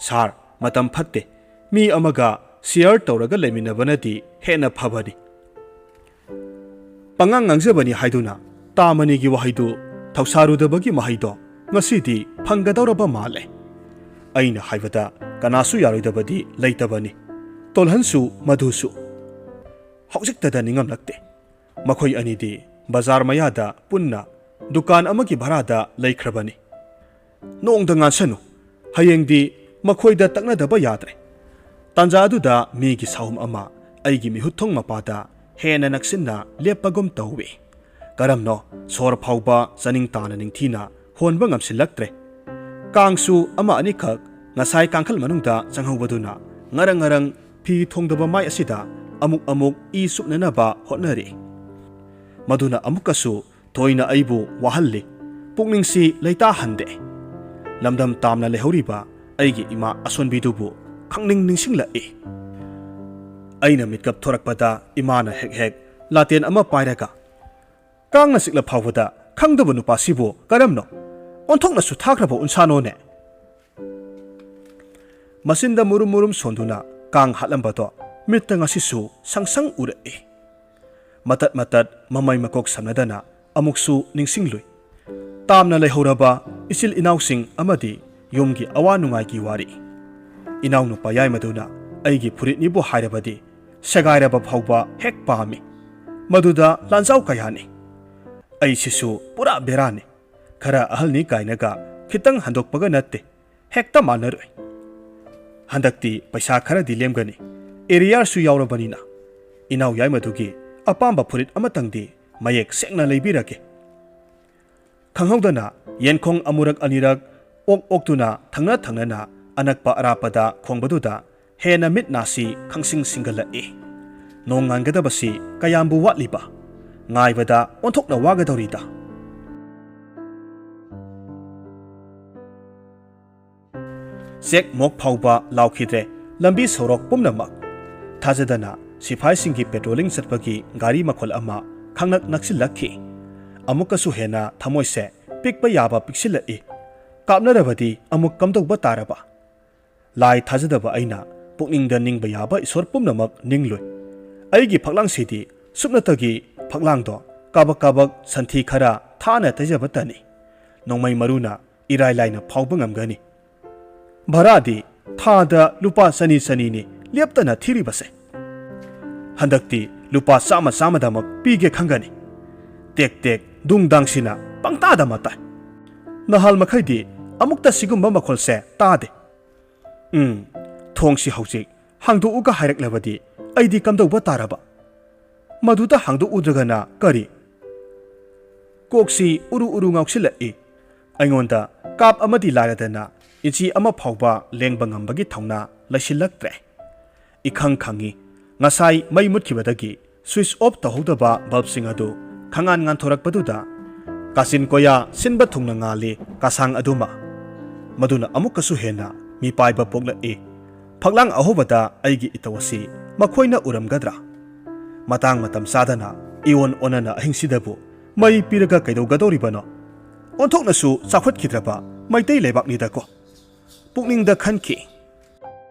"ꯁꯥꯔ, ꯃꯇꯝ ꯐꯠꯇꯦ꯫ ꯃꯤ ꯑꯃꯒ ꯁꯤꯌꯔ ꯇꯧꯔꯒ ꯂꯩꯃꯤꯟꯅꯕꯅꯗꯤ ꯍꯦꯟꯅ ꯐꯕꯅꯤ꯫" ꯄꯉꯥꯡ ꯉꯥꯡꯖꯕꯅꯤ ꯍꯥꯏꯗꯨꯅ ꯇꯥ ꯃꯅꯤꯒꯤ ꯋꯥꯍꯩꯗꯨ ꯊꯧꯁꯥꯔꯨꯗꯕꯒꯤ ꯃꯍꯩꯗꯣ ꯉꯁꯤꯗꯤ ꯐꯪꯒꯗꯧꯔꯕ ꯃꯥꯜꯂꯦ꯫ ꯑꯩꯅ ꯍꯥꯏꯕꯗ ꯀꯅꯥꯁꯨ ꯌꯥꯔꯣꯏꯗꯕꯗꯤ ꯂꯩꯇꯕꯅꯤ꯫ ꯇꯣꯜꯍꯟꯁꯨ ꯃꯗꯨꯁꯨ꯫ ꯍꯧꯖꯤꯛꯇꯗ ꯅꯤꯡꯉꯝꯂꯛꯇꯦ꯫ ꯃꯈꯣꯏ ꯑꯅꯤꯗꯤ ꯕꯖꯥꯔ ꯃꯌꯥꯗ ꯄꯨꯟꯅ ꯗꯨꯀꯥꯟ ꯑꯃꯒꯤ ꯚꯔꯥꯗ ꯂꯩꯈ꯭ꯔꯕꯅꯤ꯫ ꯅꯣꯡꯗ ꯉꯥꯟꯁꯅꯨ, ꯍꯌꯦꯡꯗꯤ ꯃꯈꯣꯏꯗ ꯇꯛꯅꯗꯕ ꯌꯥꯗ꯭ꯔꯦ꯫ ꯇꯥꯟꯖꯥ ꯑꯗꯨꯗ ꯃꯤꯒꯤ ꯁꯥꯍꯨꯝ ꯑꯃ ꯑꯩꯒꯤ ꯃꯤꯍꯨꯠꯊꯣꯡ ꯃꯄꯥꯗ ꯍꯦꯟꯅ ꯅꯛꯁꯤꯟꯅ ꯂꯦꯞꯄꯒꯨꯝ ꯇꯧꯏ꯫ ꯀꯔꯝꯅꯣ ꯁꯣꯔ ꯐꯥꯎꯕ ꯆꯥꯅꯤꯡ ꯇꯥꯅ ꯅꯤꯡꯊꯤꯅ ꯍꯣꯟꯕ ꯉꯝꯁꯤꯜꯂꯛꯇ꯭ꯔꯦ꯫ ꯀꯥꯡꯁꯨ ꯑꯃ ꯑꯅꯤꯈꯛ ꯉꯁꯥꯏ ꯀꯥꯡꯈꯜ ꯃꯅꯨꯡꯗ ꯆꯪꯍꯧꯕꯗꯨꯅ ꯉꯔꯪ ꯉꯔꯪ ꯐꯤ ꯊꯣꯡꯗꯕ ꯃꯥꯏ ꯑꯁꯤꯗ ꯑꯃꯨꯛ ꯑꯃꯨꯛ ꯏ ꯆꯨꯞꯅꯅꯕ ꯍꯣꯠꯅꯔꯤ꯫ ꯃꯗꯨꯅ ꯑꯃꯨꯛꯀꯁꯨ ꯊꯣꯏꯅ ꯑꯩꯕꯨ ꯋꯥꯍꯜꯂꯤ꯫ ꯄꯨꯛꯅꯤꯡꯁꯤ ꯂꯩꯇꯥꯍꯟꯗꯦ꯫ ꯂꯝꯗꯝ ꯇꯥꯝꯅ ꯂꯩꯍꯧꯔꯤꯕ ꯑꯩꯒꯤ ꯏꯃꯥ ꯑꯁꯣꯟꯕꯤꯗꯨꯕꯨ ꯈꯪꯅꯤꯡ ꯅꯤꯡꯁꯤꯡꯂꯛꯏ꯫ ꯑꯩꯅ ꯃꯤꯠꯀꯞ ꯊꯣꯔꯛꯄꯗ ꯏꯃꯥꯅ ꯍꯦꯛ ꯍꯦꯛ ꯂꯥꯇꯦꯟ ꯑꯃ ꯄꯥꯏꯔꯒ, "ꯀꯥꯡꯅ ꯆꯤꯛꯂ ꯐꯥꯎꯕꯗ ꯈꯪꯗꯕ ꯅꯨꯄꯥꯁꯤꯕꯨ ꯀꯔꯝꯅꯣ? ꯑꯣꯟꯊꯣꯛꯅꯁꯨ ꯊꯥꯈ꯭ꯔꯕ ꯎꯟꯁꯥꯅꯣꯅꯦ!" ꯃꯆꯤꯟꯗ ꯃꯨꯔꯨꯝ ꯃꯨꯔꯨꯝ ꯁꯣꯟꯗꯨꯅ ꯀꯥꯡ ꯍꯥꯠꯂꯝꯕꯗꯣ ꯃꯤꯠꯇ ꯉꯁꯤꯁꯨ ꯁꯪ ꯁꯪ ꯎꯔꯛꯏ꯫ ꯃꯇꯠ ꯃꯇꯠ ꯃꯃꯩ ꯃꯀꯣꯛ ꯁꯝꯅꯗꯅ ꯑꯃꯨꯛꯁꯨ ꯅꯤꯡꯁꯤꯡꯂꯨꯏ꯫ ꯇꯥꯝꯅ ꯂꯩꯍꯧꯔꯕ ꯏꯆꯤꯜ ꯏꯅꯥꯎꯁꯤꯡ ꯑꯃꯗꯤ ꯌꯨꯝꯒꯤ ꯑꯋꯥ ꯅꯨꯡꯉꯥꯏꯒꯤ ꯋꯥꯔꯤ꯫ ꯏꯅꯥꯎꯅꯨꯄꯥ ꯌꯥꯏꯃꯗꯨꯅ ꯑꯩꯒꯤ ꯐꯨꯔꯤꯠꯅꯤꯕꯨ ꯍꯥꯏꯔꯕꯗꯤ ꯁꯦꯒꯥꯏꯔꯕ ꯐꯥꯎꯕ ꯍꯦꯛ ꯄꯥꯝꯃꯤ꯫ ꯃꯗꯨꯗ ꯂꯥꯟꯖꯥꯎ ꯀꯌꯥꯅꯤ꯫ ꯑꯩꯁꯤꯁꯨ ꯄꯨꯔꯥ ꯕꯦꯔꯥꯅꯤ꯫ ꯈꯔ ꯑꯍꯜꯅꯤ ꯀꯥꯏꯅꯒ ꯈꯤꯇꯪ ꯍꯟꯗꯣꯛꯄꯒ ꯅꯠꯇꯦ, ꯍꯦꯛꯇ ꯃꯥꯟꯅꯔꯣꯏ꯫ ꯍꯟꯗꯛꯇꯤ ꯄꯩꯁꯥ ꯈꯔꯗꯤ ꯂꯦꯝꯒꯅꯤ, ꯑꯦꯔꯤꯌꯥꯔꯁꯨ ꯌꯥꯎꯔꯕꯅꯤꯅ꯫ ꯏꯅꯥꯎ ꯌꯥꯏꯃꯗꯨꯒꯤ ꯑꯄꯥꯝꯕ ꯐꯨꯔꯤꯠ ꯑꯃꯇꯪꯗꯤ ꯃꯌꯦꯛ ꯁꯦꯡꯅ ꯂꯩꯕꯤꯔꯒꯦ꯫ ꯈꯪꯍꯧꯗꯅ ꯌꯦꯟꯈꯣꯡ ꯑꯃꯨꯔꯛ ꯑꯅꯤꯔꯛ ꯑꯣꯛ ꯑꯣꯛꯇꯨꯅ ꯊꯪꯅ ꯊꯪꯅꯅ ꯑꯅꯛꯄ ꯑꯔꯥꯞꯄꯗ ꯈꯣꯡꯕꯗꯨꯗ ꯍꯦꯟꯅ ꯃꯤꯠ ꯅꯥꯁꯤ ꯈꯪꯁꯤꯡ ꯁꯤꯡꯒꯠꯂꯛꯏ꯫ ꯅꯣꯡ ꯉꯥꯟꯒꯗꯕꯁꯤ ꯀꯌꯥꯝꯕꯨ ꯋꯥꯠꯂꯤꯕ? ꯉꯥꯏꯕꯗ ꯑꯣꯟꯊꯣꯛꯅ ꯋꯥꯒꯗꯧꯔꯤꯗ꯫ ꯆꯦꯛ ꯃꯣꯛ ꯐꯥꯎꯕ ꯂꯥꯎꯈꯤꯗ꯭ꯔꯦ ꯂꯝꯕꯤ ꯁꯣꯔꯣꯛ ꯄꯨꯝꯅꯃꯛ꯫ ꯊꯥꯖꯗꯅ ꯁꯤꯐꯥꯏꯁꯤꯡꯒꯤ ꯄꯦꯇ꯭ꯔꯣꯂꯤꯡ ꯆꯠꯄꯒꯤ ꯒꯥꯔꯤ ꯃꯈꯣꯜ ꯑꯃ ꯈꯪꯅꯛ ꯅꯛꯁꯤꯜꯂꯛꯈꯤ꯫ ꯑꯃꯨꯛꯀꯁꯨ ꯍꯦꯟꯅ ꯊꯃꯣꯏꯁꯦ ꯄꯤꯛꯄ ꯌꯥꯕ ꯄꯤꯛꯁꯤꯜꯂꯛꯏ꯫ ꯀꯥꯞꯅꯔꯕꯗꯤ ꯑꯃꯨꯛ ꯀꯝꯗꯧꯕ ꯇꯥꯔꯕ? ꯂꯥꯏ ꯊꯥꯖꯗꯕ ꯑꯩꯅ ꯄꯨꯛꯅꯤꯡꯗ ꯅꯤꯡꯕ ꯌꯥꯕ ꯏꯁꯣꯔ ꯄꯨꯝꯅꯃꯛ ꯅꯤꯡꯂꯨꯏ꯫ ꯑꯩꯒꯤ ꯐꯛꯂꯥꯡꯁꯤꯗꯤ ꯁꯨꯞꯅꯇꯒꯤ ꯐꯛꯂꯥꯡꯗꯣ ꯀꯥꯕꯛ ꯀꯥꯕꯛ ꯁꯟꯊꯤ ꯈꯔ ꯊꯥꯅ ꯇꯩꯖꯕꯇꯅꯤ꯫ ꯅꯣꯡꯃꯩ ꯃꯔꯨꯅ ꯏꯔꯥꯏ ꯂꯥꯏꯅ ꯐꯥꯎꯕ ꯉꯝꯒꯅꯤ꯫ ꯚꯔꯥꯗꯤ ꯊꯥꯗ ꯂꯨꯄꯥ ꯆꯅꯤ ꯆꯅꯤꯅꯤ꯫ ꯂꯦꯞꯇꯅ ꯊꯤꯔꯤꯕꯁꯦ? ꯍꯟꯗꯛꯇꯤ ꯂꯨꯄꯥ ꯆꯥꯝꯃ ꯆꯥꯝꯃꯗꯃꯛ ꯄꯤꯒꯦ ꯈꯪꯒꯅꯤ꯫ ꯇꯦꯛ ꯇꯦꯛ ꯗꯨꯡꯗꯥꯡꯁꯤꯅ ꯄꯪꯇꯥꯗ ꯃꯇꯥꯏ꯫ ꯅꯍꯥꯜ ꯃꯈꯩꯗꯤ ꯑꯃꯨꯛꯇ ꯁꯤꯒꯨꯝꯕ ꯃꯈꯣꯜꯁꯦ ꯇꯥꯗꯦ꯫ ꯎꯝ, ꯊꯣꯡꯁꯤ ꯍꯧꯖꯤꯛ ꯍꯥꯡꯗꯣꯛꯎꯒ ꯍꯥꯏꯔꯛꯂꯕꯗꯤ ꯑꯩꯗꯤ ꯀꯝꯗꯧꯕ ꯇꯥꯔꯕ? ꯃꯗꯨꯗ ꯍꯥꯡꯗꯣꯛꯎꯗ꯭ꯔꯒꯅ ꯀꯔꯤ? ꯀꯣꯛꯁꯤ ꯎꯔꯨ ꯎꯔꯨ ꯉꯥꯎꯁꯤꯜꯂꯛꯏ꯫ ꯑꯩꯉꯣꯟꯗ ꯀꯥꯞ ꯑꯃꯗꯤ ꯂꯥꯏꯔꯗꯅ ꯏꯟꯆꯤ ꯑꯃ ꯐꯥꯎꯕ ꯂꯦꯡꯕ ꯉꯝꯕꯒꯤ ꯊꯧꯅꯥ ꯂꯩꯁꯤꯜꯂꯛꯇ꯭ꯔꯦ꯫ ꯏꯈꯪ ꯈꯪꯉꯤ, ꯉꯁꯥꯏ ꯃꯩ ꯃꯨꯠꯈꯤꯕꯗꯒꯤ ꯁ꯭ꯋꯤꯆ ꯑꯣꯐ ꯇꯧꯍꯧꯗꯕ ꯕꯜꯕꯁꯤꯡ ꯑꯗꯨ ꯈꯪꯉꯥꯟ ꯉꯥꯟꯊꯣꯔꯛꯄꯗꯨꯗ ꯀꯥꯆꯤꯟ ꯀꯣꯌꯥ ꯁꯤꯟꯕ ꯊꯨꯡꯅ ꯉꯥꯜꯂꯤ ꯀꯥꯁꯥꯡ ꯑꯗꯨꯃ꯫ ꯃꯗꯨꯅ ꯑꯃꯨꯛꯀꯁꯨ ꯍꯦꯟꯅ ꯃꯤꯄꯥꯏꯕ ꯄꯣꯛꯂꯛꯏ꯫ ꯐꯛꯂꯥꯡ ꯑꯍꯧꯕꯗ ꯑꯩꯒꯤ ꯏꯇꯧ ꯑꯁꯤ ꯃꯈꯣꯏꯅ ꯎꯔꯝꯒꯗ꯭ꯔꯥ? ꯃꯇꯥꯡ ꯃꯇꯝ ꯆꯥꯗꯅ ꯏꯑꯣꯟ ꯑꯣꯟꯅꯅ ꯑꯍꯤꯡꯁꯤꯗꯕꯨ ꯃꯩ ꯄꯤꯔꯒ ꯀꯩꯗꯧꯒꯗꯧꯔꯤꯕꯅꯣ? ꯑꯣꯟꯊꯣꯛꯅꯁꯨ ꯆꯥꯎꯈꯠꯈꯤꯗ꯭ꯔꯕ ꯃꯩꯇꯩ ꯂꯩꯕꯥꯛꯅꯤꯗꯀꯣ꯫ ꯄꯨꯛꯅꯤꯡꯗ ꯈꯟꯈꯤ꯫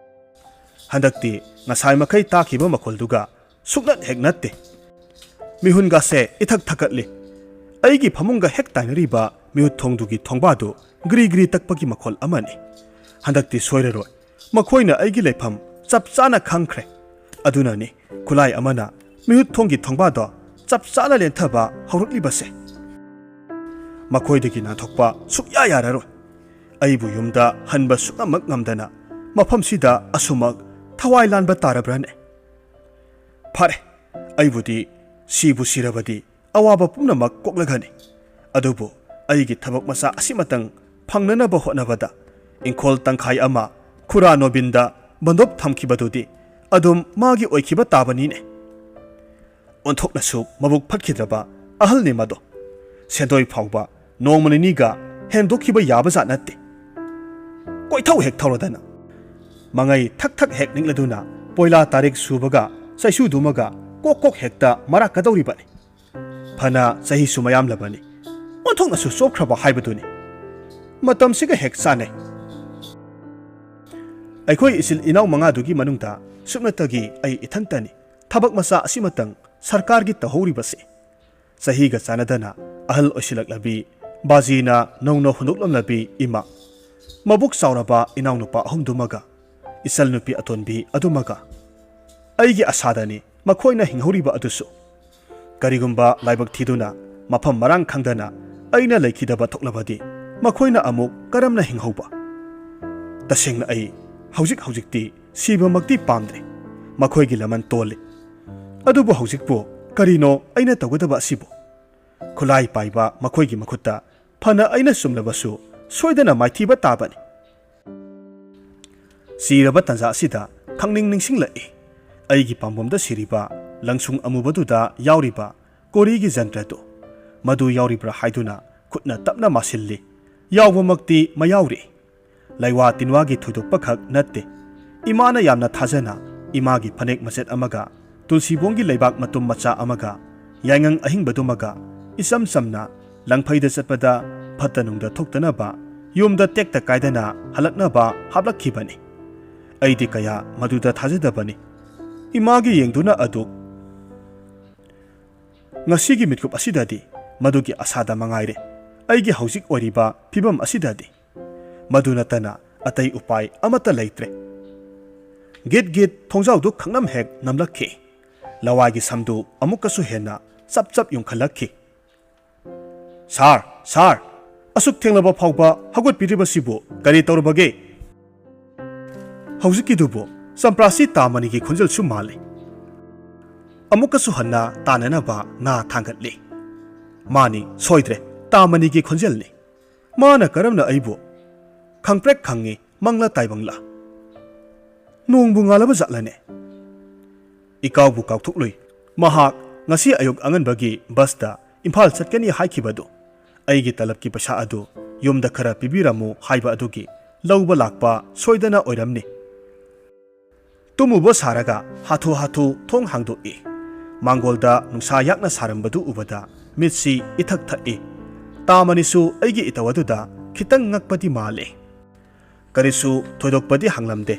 ꯍꯟꯗꯛꯇꯤ ꯉꯁꯥꯏ ꯃꯈꯩ ꯇꯥꯈꯤꯕ ꯃꯈꯣꯜꯗꯨꯒ ꯁꯨꯛꯅꯠ ꯍꯦꯛ ꯅꯠꯇꯦ꯫ ꯃꯤꯍꯨꯟꯒꯁꯦ ꯏꯊꯛ ꯊꯛꯀꯠꯂꯤ꯫ ꯑꯩꯒꯤ ꯐꯃꯨꯡꯒ ꯍꯦꯛ ꯇꯥꯏꯅꯔꯤꯕ ꯃꯤꯍꯨꯠ ꯊꯣꯡꯗꯨꯒꯤ ꯊꯣꯡꯕꯥꯗꯨ ꯒ꯭ꯔꯤ ꯒ꯭ꯔꯤ ꯇꯛꯄꯒꯤ ꯃꯈꯣꯜ ꯑꯃꯅꯤ꯫ ꯍꯟꯗꯛꯇꯤ ꯁꯣꯏꯔꯔꯣꯏ꯫ ꯃꯈꯣꯏꯅ ꯑꯩꯒꯤ ꯂꯩꯐꯝ ꯆꯞ ꯆꯥꯅ ꯈꯪꯈ꯭ꯔꯦ꯫ ꯑꯗꯨꯅꯅꯤ ꯈꯨꯠꯂꯥꯏ ꯑꯃꯅ ꯃꯤꯍꯨꯠ ꯊꯣꯡꯒꯤ ꯊꯣꯡꯕꯥꯗꯣ ꯆꯞ ꯆꯥꯅ ꯂꯦꯟꯊꯕ ꯍꯧꯔꯛꯂꯤꯕꯁꯦ꯫ ꯃꯈꯣꯏꯗꯒꯤ ꯅꯥꯟꯊꯣꯛꯄ ꯁꯨꯛꯌꯥ ꯌꯥꯔꯔꯣꯏ꯫ ꯑꯩꯕꯨ ꯌꯨꯝꯗ ꯍꯟꯕ ꯁꯨꯛꯉꯝꯃꯛ ꯉꯝꯗꯅ ꯃꯐꯝꯁꯤꯗ ꯑꯁꯨꯃꯛ ꯊꯋꯥꯏ ꯂꯥꯟꯕ ꯇꯥꯔꯕ꯭ꯔꯥꯅꯦ? ꯐꯔꯦ, ꯑꯩꯕꯨꯗꯤ ꯁꯤꯕꯨ ꯁꯤꯔꯕꯗꯤ ꯑꯋꯥꯕ ꯄꯨꯝꯅꯃꯛ ꯀꯣꯛꯂꯒꯅꯤ꯫ ꯑꯗꯨꯕꯨ ꯑꯩꯒꯤ ꯊꯕꯛ ꯃꯆꯥ ꯑꯁꯤꯃꯇꯪ ꯐꯪꯅꯅꯕ ꯍꯣꯠꯅꯕꯗ ꯏꯪꯈꯣꯜ ꯇꯪꯈꯥꯏ ꯑꯃ ꯈꯨꯔꯥ ꯅꯣꯕꯤꯟꯗ ꯕꯟꯗꯣꯞ ꯊꯝꯈꯤꯕꯗꯨꯗꯤ ꯑꯗꯨꯝ ꯃꯥꯒꯤ ꯑꯣꯏꯈꯤꯕ ꯇꯥꯕꯅꯤꯅꯦ꯫ ꯑꯣꯟꯊꯣꯛꯅꯁꯨ ꯃꯕꯨꯛ ꯐꯠꯈꯤꯗ꯭ꯔꯕ ꯑꯍꯜꯅꯤ ꯃꯗꯣ꯫ ꯁꯦꯟꯗꯣꯏ ꯐꯥꯎꯕ ꯅꯣꯡꯃ ꯅꯤꯅꯤꯒ ꯍꯦꯟꯗꯣꯛꯈꯤꯕ ꯌꯥꯕꯖꯥꯠ ꯅꯠꯇꯦ꯫ ꯀꯣꯏꯊꯧ ꯍꯦꯛ ꯊꯧꯔꯗꯅ꯫ ꯃꯉꯩ ꯊꯛ ꯊꯛ ꯍꯦꯛ ꯅꯤꯛꯂꯗꯨꯅ ꯄꯣꯏꯂꯥ ꯇꯥꯔꯤꯛ ꯁꯨꯕꯒ ꯆꯩꯁꯨꯗꯨꯃꯒ ꯀꯣꯛ ꯀꯣꯛ ꯍꯦꯛꯇ ꯃꯔꯥꯛꯀꯗꯧꯔꯤꯕꯅꯤ꯫ ꯐꯅ ꯆꯍꯤꯁꯨ ꯃꯌꯥꯝꯂꯕꯅꯤ꯫ ꯑꯣꯟꯊꯣꯛꯅꯁꯨ ꯆꯣꯞꯈ꯭ꯔꯕ ꯍꯥꯏꯕꯗꯨꯅꯤ꯫ ꯃꯇꯝꯁꯤꯒ ꯍꯦꯛ ꯆꯥꯟꯅꯩ꯫ ꯑꯩꯈꯣꯏ ꯏꯆꯤꯜ ꯏꯅꯥꯎ ꯃꯉꯥꯗꯨꯒꯤ ꯃꯅꯨꯡꯗ ꯁꯨꯞꯅꯇꯒꯤ ꯑꯩ ꯏꯊꯟꯇꯅꯤ ꯊꯕꯛ ꯃꯆꯥ ꯑꯁꯤꯃꯇꯪ ꯁꯔꯀꯥꯔꯒꯤ ꯇꯧꯍꯧꯔꯤꯕꯁꯤ꯫ ꯆꯍꯤꯒ ꯆꯥꯟꯅꯗꯅ ꯑꯍꯜ ꯑꯣꯏꯁꯤꯜꯂꯛꯂꯕꯤ ꯕꯥꯖꯤꯅ ꯅꯧꯅ ꯍꯨꯟꯗꯣꯛꯂꯝꯂꯕꯤ ꯏꯃꯥ, ꯃꯕꯨꯛ ꯆꯥꯎꯔꯕ ꯏꯅꯥꯎꯅꯨꯄꯥ ꯑꯍꯨꯝꯗꯨꯃꯒ ꯏꯆꯜ ꯅꯨꯄꯤ ꯑꯇꯣꯟꯕꯤ ꯑꯗꯨꯃꯒ꯫ ꯑꯩꯒꯤ ꯑꯁꯥꯗꯅꯤ ꯃꯈꯣꯏꯅ ꯍꯤꯡꯍꯧꯔꯤꯕ ꯑꯗꯨꯁꯨ꯫ ꯀꯔꯤꯒꯨꯝꯕ ꯂꯥꯏꯕꯛ ꯊꯤꯗꯨꯅ ꯃꯐꯝ ꯃꯔꯥꯡ ꯈꯪꯗꯅ ꯑꯩꯅ ꯂꯩꯈꯤꯗꯕ ꯊꯣꯛꯂꯕꯗꯤ ꯃꯈꯣꯏꯅ ꯑꯃꯨꯛ ꯀꯔꯝꯅ ꯍꯤꯡꯍꯧꯕ? ꯇꯁꯦꯡꯅ ꯑꯩ ꯍꯧꯖꯤꯛ ꯍꯧꯖꯤꯛꯇꯤ ꯁꯤꯕꯃꯛꯇꯤ ꯄꯥꯝꯗ꯭ꯔꯦ꯫ ꯃꯈꯣꯏꯒꯤ ꯂꯃꯟ ꯇꯣꯜꯂꯤ꯫ ꯑꯗꯨꯕꯨ ꯍꯧꯖꯤꯛꯄꯨ ꯀꯔꯤꯅꯣ ꯑꯩꯅ ꯇꯧꯒꯗꯕ ꯑꯁꯤꯕꯨ? ꯈꯨꯠꯂꯥꯏ ꯄꯥꯏꯕ ꯃꯈꯣꯏꯒꯤ ꯃꯈꯨꯠꯇ ꯐꯅ ꯑꯩꯅ ꯆꯨꯝꯂꯕꯁꯨ ꯁꯣꯏꯗꯅ ꯃꯥꯏꯊꯤꯕ ꯇꯥꯕꯅꯤ꯫ ꯁꯤꯔꯕ ꯇꯟꯖꯥ ꯑꯁꯤꯗ ꯈꯪꯅꯤꯡ ꯅꯤꯡꯁꯤꯡꯂꯛꯏ꯫ ꯑꯩꯒꯤ ꯄꯥꯝꯕꯣꯝꯗ ꯁꯤꯔꯤꯕ ꯂꯪꯁꯨꯡ ꯑꯃꯨꯕꯗꯨꯗ ꯌꯥꯎꯔꯤꯕ ꯀꯣꯔꯤꯒꯤ ꯖꯟꯇ꯭ꯔꯗꯨ, ꯃꯗꯨ ꯌꯥꯎꯔꯤꯕ꯭ꯔꯥ ꯍꯥꯏꯗꯨꯅ ꯈꯨꯠꯅ ꯇꯞꯅ ꯃꯥꯁꯤꯜꯂꯤ꯫ ꯌꯥꯎꯕꯃꯛꯇꯤ ꯃꯌꯥꯎꯔꯤ꯫ ꯂꯩꯋꯥ ꯇꯤꯟꯋꯥꯒꯤ ꯊꯣꯏꯗꯣꯛꯄ ꯈꯛ ꯅꯠꯇꯦ꯫ ꯏꯃꯥꯅ ꯌꯥꯝꯅ ꯊꯥꯖꯅ ꯏꯃꯥꯒꯤ ꯐꯅꯦꯛ ꯃꯆꯦꯠ ꯑꯃꯒ ꯇꯨꯜꯁꯤꯕꯣꯡꯒꯤ ꯂꯩꯕꯥꯛ ꯃꯇꯨꯝ ꯃꯆꯥ ꯑꯃꯒ ꯌꯥꯏꯉꯪ ꯑꯍꯤꯡꯕꯗꯨꯃꯒ ꯏꯆꯝ ꯆꯝꯅ ꯂꯪꯐꯩꯗ ꯆꯠꯄꯗ ꯐꯠꯇ ꯅꯨꯡꯗ ꯊꯣꯛꯇꯅꯕ, ꯌꯨꯝꯗ ꯇꯦꯛꯇ ꯀꯥꯏꯗꯅ ꯍꯜꯂꯛꯅꯕ ꯍꯥꯞꯂꯛꯈꯤꯕꯅꯤ꯫ ꯑꯩꯗꯤ ꯀꯌꯥ ꯃꯗꯨꯗ ꯊꯥꯖꯗꯕꯅꯤ꯫ ꯏꯃꯥꯒꯤ ꯌꯦꯡꯗꯨꯅ ꯑꯗꯨ ꯉꯁꯤꯒꯤ ꯃꯤꯠꯀꯨꯞ ꯑꯁꯤꯗꯗꯤ ꯃꯗꯨꯒꯤ ꯑꯁꯥꯗ ꯃꯉꯥꯏꯔꯦ꯫ ꯑꯩꯒꯤ ꯍꯧꯖꯤꯛ ꯑꯣꯏꯔꯤꯕ ꯐꯤꯕꯝ ꯑꯁꯤꯗꯗꯤ ꯃꯗꯨ ꯅꯠꯇꯅ ꯑꯇꯩ ꯎꯄꯥꯏ ꯑꯃꯠꯇ ꯂꯩꯇ꯭ꯔꯦ꯫ ꯒꯤꯠ ꯒꯤꯠ ꯊꯣꯡꯖꯥꯎꯗꯨ ꯈꯪꯅꯝ ꯍꯦꯛ ꯅꯝꯂꯛꯈꯤ꯫ ꯂꯋꯥꯏꯒꯤ ꯁꯝꯗꯨ ꯑꯃꯨꯛꯀꯁꯨ ꯍꯦꯟꯅ ꯆꯞ ꯆꯞ ꯌꯨꯡꯈꯠꯂꯛꯈꯤ꯫ "ꯁꯥꯔ, ꯁꯥꯔ, ꯑꯁꯨꯛ ꯊꯦꯡꯂꯕ ꯐꯥꯎꯕ ꯍꯧꯒꯠꯄꯤꯔꯤꯕꯁꯤꯕꯨ ꯀꯔꯤ ꯇꯧꯔꯕꯒꯦ?" ꯍꯧꯖꯤꯛꯀꯤꯗꯨꯕꯨ ꯆꯝꯄ꯭ꯔꯥꯁꯤ ꯇꯥꯃꯅꯤꯒꯤ ꯈꯣꯟꯖꯦꯜꯁꯨ ꯃꯥꯜꯂꯤ꯫ ꯑꯃꯨꯛꯀꯁꯨ ꯍꯟꯅ ꯇꯥꯅꯅꯕ ꯅꯥ ꯊꯥꯡꯒꯠꯂꯤ꯫ ꯃꯥꯅꯤ, ꯁꯣꯏꯗ꯭ꯔꯦ, ꯇꯥꯃꯅꯤꯒꯤ ꯈꯣꯟꯖꯦꯜꯅꯤ꯫ ꯃꯥꯅ ꯀꯔꯝꯅ ꯑꯩꯕꯨ ꯈꯪꯄ꯭ꯔꯦꯛ ꯈꯪꯉꯤ, ꯃꯪꯂꯥ ꯇꯥꯏꯕꯪꯂꯥ? ꯅꯣꯡꯕꯨ ꯉꯥꯜꯂꯕ ꯖꯥꯠꯂꯅꯦ? ꯏꯀꯥꯎꯕꯨ ꯀꯥꯎꯊꯣꯛꯂꯨꯏ꯫ ꯃꯍꯥꯛ ꯉꯁꯤ ꯑꯌꯨꯛ ꯑꯉꯟꯕꯒꯤ ꯕꯁꯇ ꯏꯝꯐꯥꯜ ꯆꯠꯀꯅꯤ ꯍꯥꯏꯈꯤꯕꯗꯨ, ꯑꯩꯒꯤ ꯇꯂꯕꯀꯤ ꯄꯩꯁꯥ ꯑꯗꯨ ꯌꯨꯝꯗ ꯈꯔ ꯄꯤꯕꯤꯔꯝꯃꯨ ꯍꯥꯏꯕ ꯑꯗꯨꯒꯤ ꯂꯧꯕ ꯂꯥꯛꯄ ꯁꯣꯏꯗꯅ ꯑꯣꯏꯔꯝꯅꯤ꯫ ꯇꯨꯝꯃꯨꯕ ꯁꯥꯔꯒ ꯍꯥꯊꯨ ꯍꯥꯊꯨ ꯊꯣꯡ ꯍꯥꯡꯗꯣꯛꯏ꯫ ꯃꯥꯡꯒꯣꯜꯗ ꯅꯨꯡꯁꯥ ꯌꯥꯛꯅ ꯁꯥꯔꯝꯕꯗꯨ ꯎꯕꯗ ꯃꯤꯠꯁꯤ ꯏꯊꯛ ꯊꯛꯏ꯫ ꯇꯥꯃꯅꯤꯁꯨ ꯑꯩꯒꯤ ꯏꯇꯧ ꯑꯗꯨꯗ ꯈꯤꯇꯪ ꯉꯛꯄꯗꯤ ꯃꯥꯜꯂꯤ꯫ ꯀꯔꯤꯁꯨ ꯊꯣꯏꯗꯣꯛꯄꯗꯤ ꯍꯪꯂꯝꯗꯦ꯫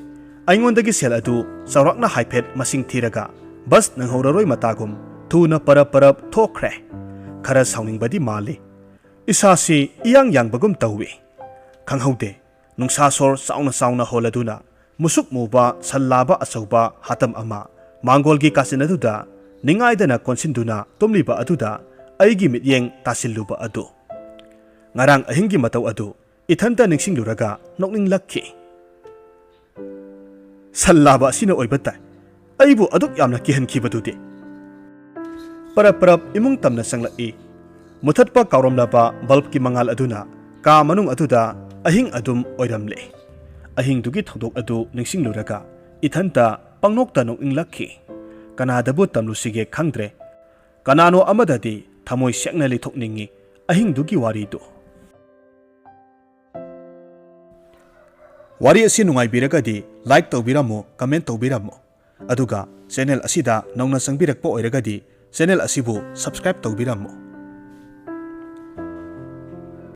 ꯑꯩꯉꯣꯟꯗꯒꯤ ꯁꯦꯜ ꯑꯗꯨ ꯆꯥꯎꯔꯥꯛꯅ ꯍꯥꯏꯐꯦꯠ ꯃꯁꯤꯡ ꯊꯤꯔꯒ ꯕꯁ ꯅꯪꯍꯧꯔꯔꯣꯏ ꯃꯇꯥꯒꯨꯝ ꯊꯨꯅ ꯄꯔꯞ ꯄꯔꯞ ꯊꯣꯛꯈ꯭ꯔꯦ꯫ ꯈꯔ ꯁꯥꯎꯅꯤꯡꯕꯗꯤ ꯃꯥꯜꯂꯤ꯫ ꯏꯁꯥꯁꯤ ꯏꯌꯥꯡ ꯌꯥꯡꯕꯒꯨꯝ ꯇꯧꯏ꯫ ꯈꯪꯍꯧꯗꯦ, ꯅꯨꯡꯁꯥ ꯁꯣꯔ ꯆꯥꯎꯅ ꯆꯥꯎꯅ ꯍꯣꯜꯂꯗꯨꯅ ꯃꯨꯁꯨꯛ ꯃꯨꯕ ꯁꯟ ꯂꯥꯕ ꯑꯆꯧꯕ ꯍꯥꯇꯝ ꯑꯃ ꯃꯥꯡꯒꯣꯜꯒꯤ ꯀꯥꯆꯤꯟ ꯑꯗꯨꯗ ꯅꯤꯡꯉꯥꯏꯗꯅ ꯀꯣꯟꯁꯤꯟꯗꯨꯅ ꯇꯨꯝꯂꯤꯕ ꯑꯗꯨꯗ ꯑꯩꯒꯤ ꯃꯤꯠꯌꯦꯡ ꯇꯥꯁꯤꯜꯂꯨꯕ ꯑꯗꯨ꯫ ꯉꯔꯥꯡ ꯑꯍꯤꯡꯒꯤ ꯃꯇꯧ ꯑꯗꯨ ꯏꯊꯟꯇ ꯅꯤꯡꯁꯤꯡꯂꯨꯔꯒ ꯅꯣꯛꯅꯤꯡꯂꯛꯈꯤ꯫ ꯁꯟ ꯂꯥꯕ ꯑꯁꯤꯅ ꯑꯣꯏꯕ ꯇꯥꯏ꯫ ꯑꯩꯕꯨ ꯑꯗꯨꯛ ꯌꯥꯝꯅ ꯀꯤꯍꯟꯈꯤꯕꯗꯨꯗꯤ꯫ ꯄꯔꯞ ꯄꯔꯞ ꯏꯃꯨꯡ ꯇꯝꯅ ꯆꯪꯂꯛꯏ꯫ ꯃꯨꯊꯠꯄ ꯀꯥꯎꯔꯝꯂꯕ ꯕꯜꯕꯀꯤ ꯃꯉꯥꯜ ꯑꯗꯨꯅ ꯀꯥ ꯃꯅꯨꯡ ꯑꯗꯨꯗ ꯑꯍꯤꯡ ꯑꯗꯨꯝ ꯑꯣꯏꯔꯝꯂꯦ꯫ ꯑꯍꯤꯡꯗꯨꯒꯤ ꯊꯧꯗꯣꯛ ꯑꯗꯨ ꯅꯤꯡꯁꯤꯡꯂꯨꯔꯒ ꯏꯊꯟꯇ ꯄꯪꯅꯣꯛꯇ ꯅꯣꯛꯅꯤꯡꯂꯛꯈꯤ꯫ ꯀꯅꯥꯗꯕꯨ ꯇꯝꯂꯨꯁꯤꯒꯦ ꯈꯪꯗ꯭ꯔꯦ꯫ ꯀꯅꯥꯅꯣ ꯑꯃꯗꯗꯤ ꯊꯃꯣꯏ ꯁꯦꯡꯅ ꯂꯤꯊꯣꯛꯅꯤꯡꯉꯤ ꯑꯍꯤꯡꯗꯨꯒꯤ ꯋꯥꯔꯤꯗꯨ꯫ ꯋꯥꯔꯤ ꯑꯁꯤ ꯅꯨꯡꯉꯥꯏꯕꯤꯔꯒꯗꯤ like ꯇꯧꯕꯤꯔꯝꯃꯨ, comment ꯇꯧꯕꯤꯔꯝꯃꯨ꯫ ꯑꯗꯨꯒ channel ꯑꯁꯤꯗ ꯅꯧꯅ ꯆꯪꯕꯤꯔꯛꯄ ꯑꯣꯏꯔꯒꯗꯤ channel ꯑꯁꯤꯕꯨ subscribe ꯇꯧꯕꯤꯔꯝꯃꯨ꯫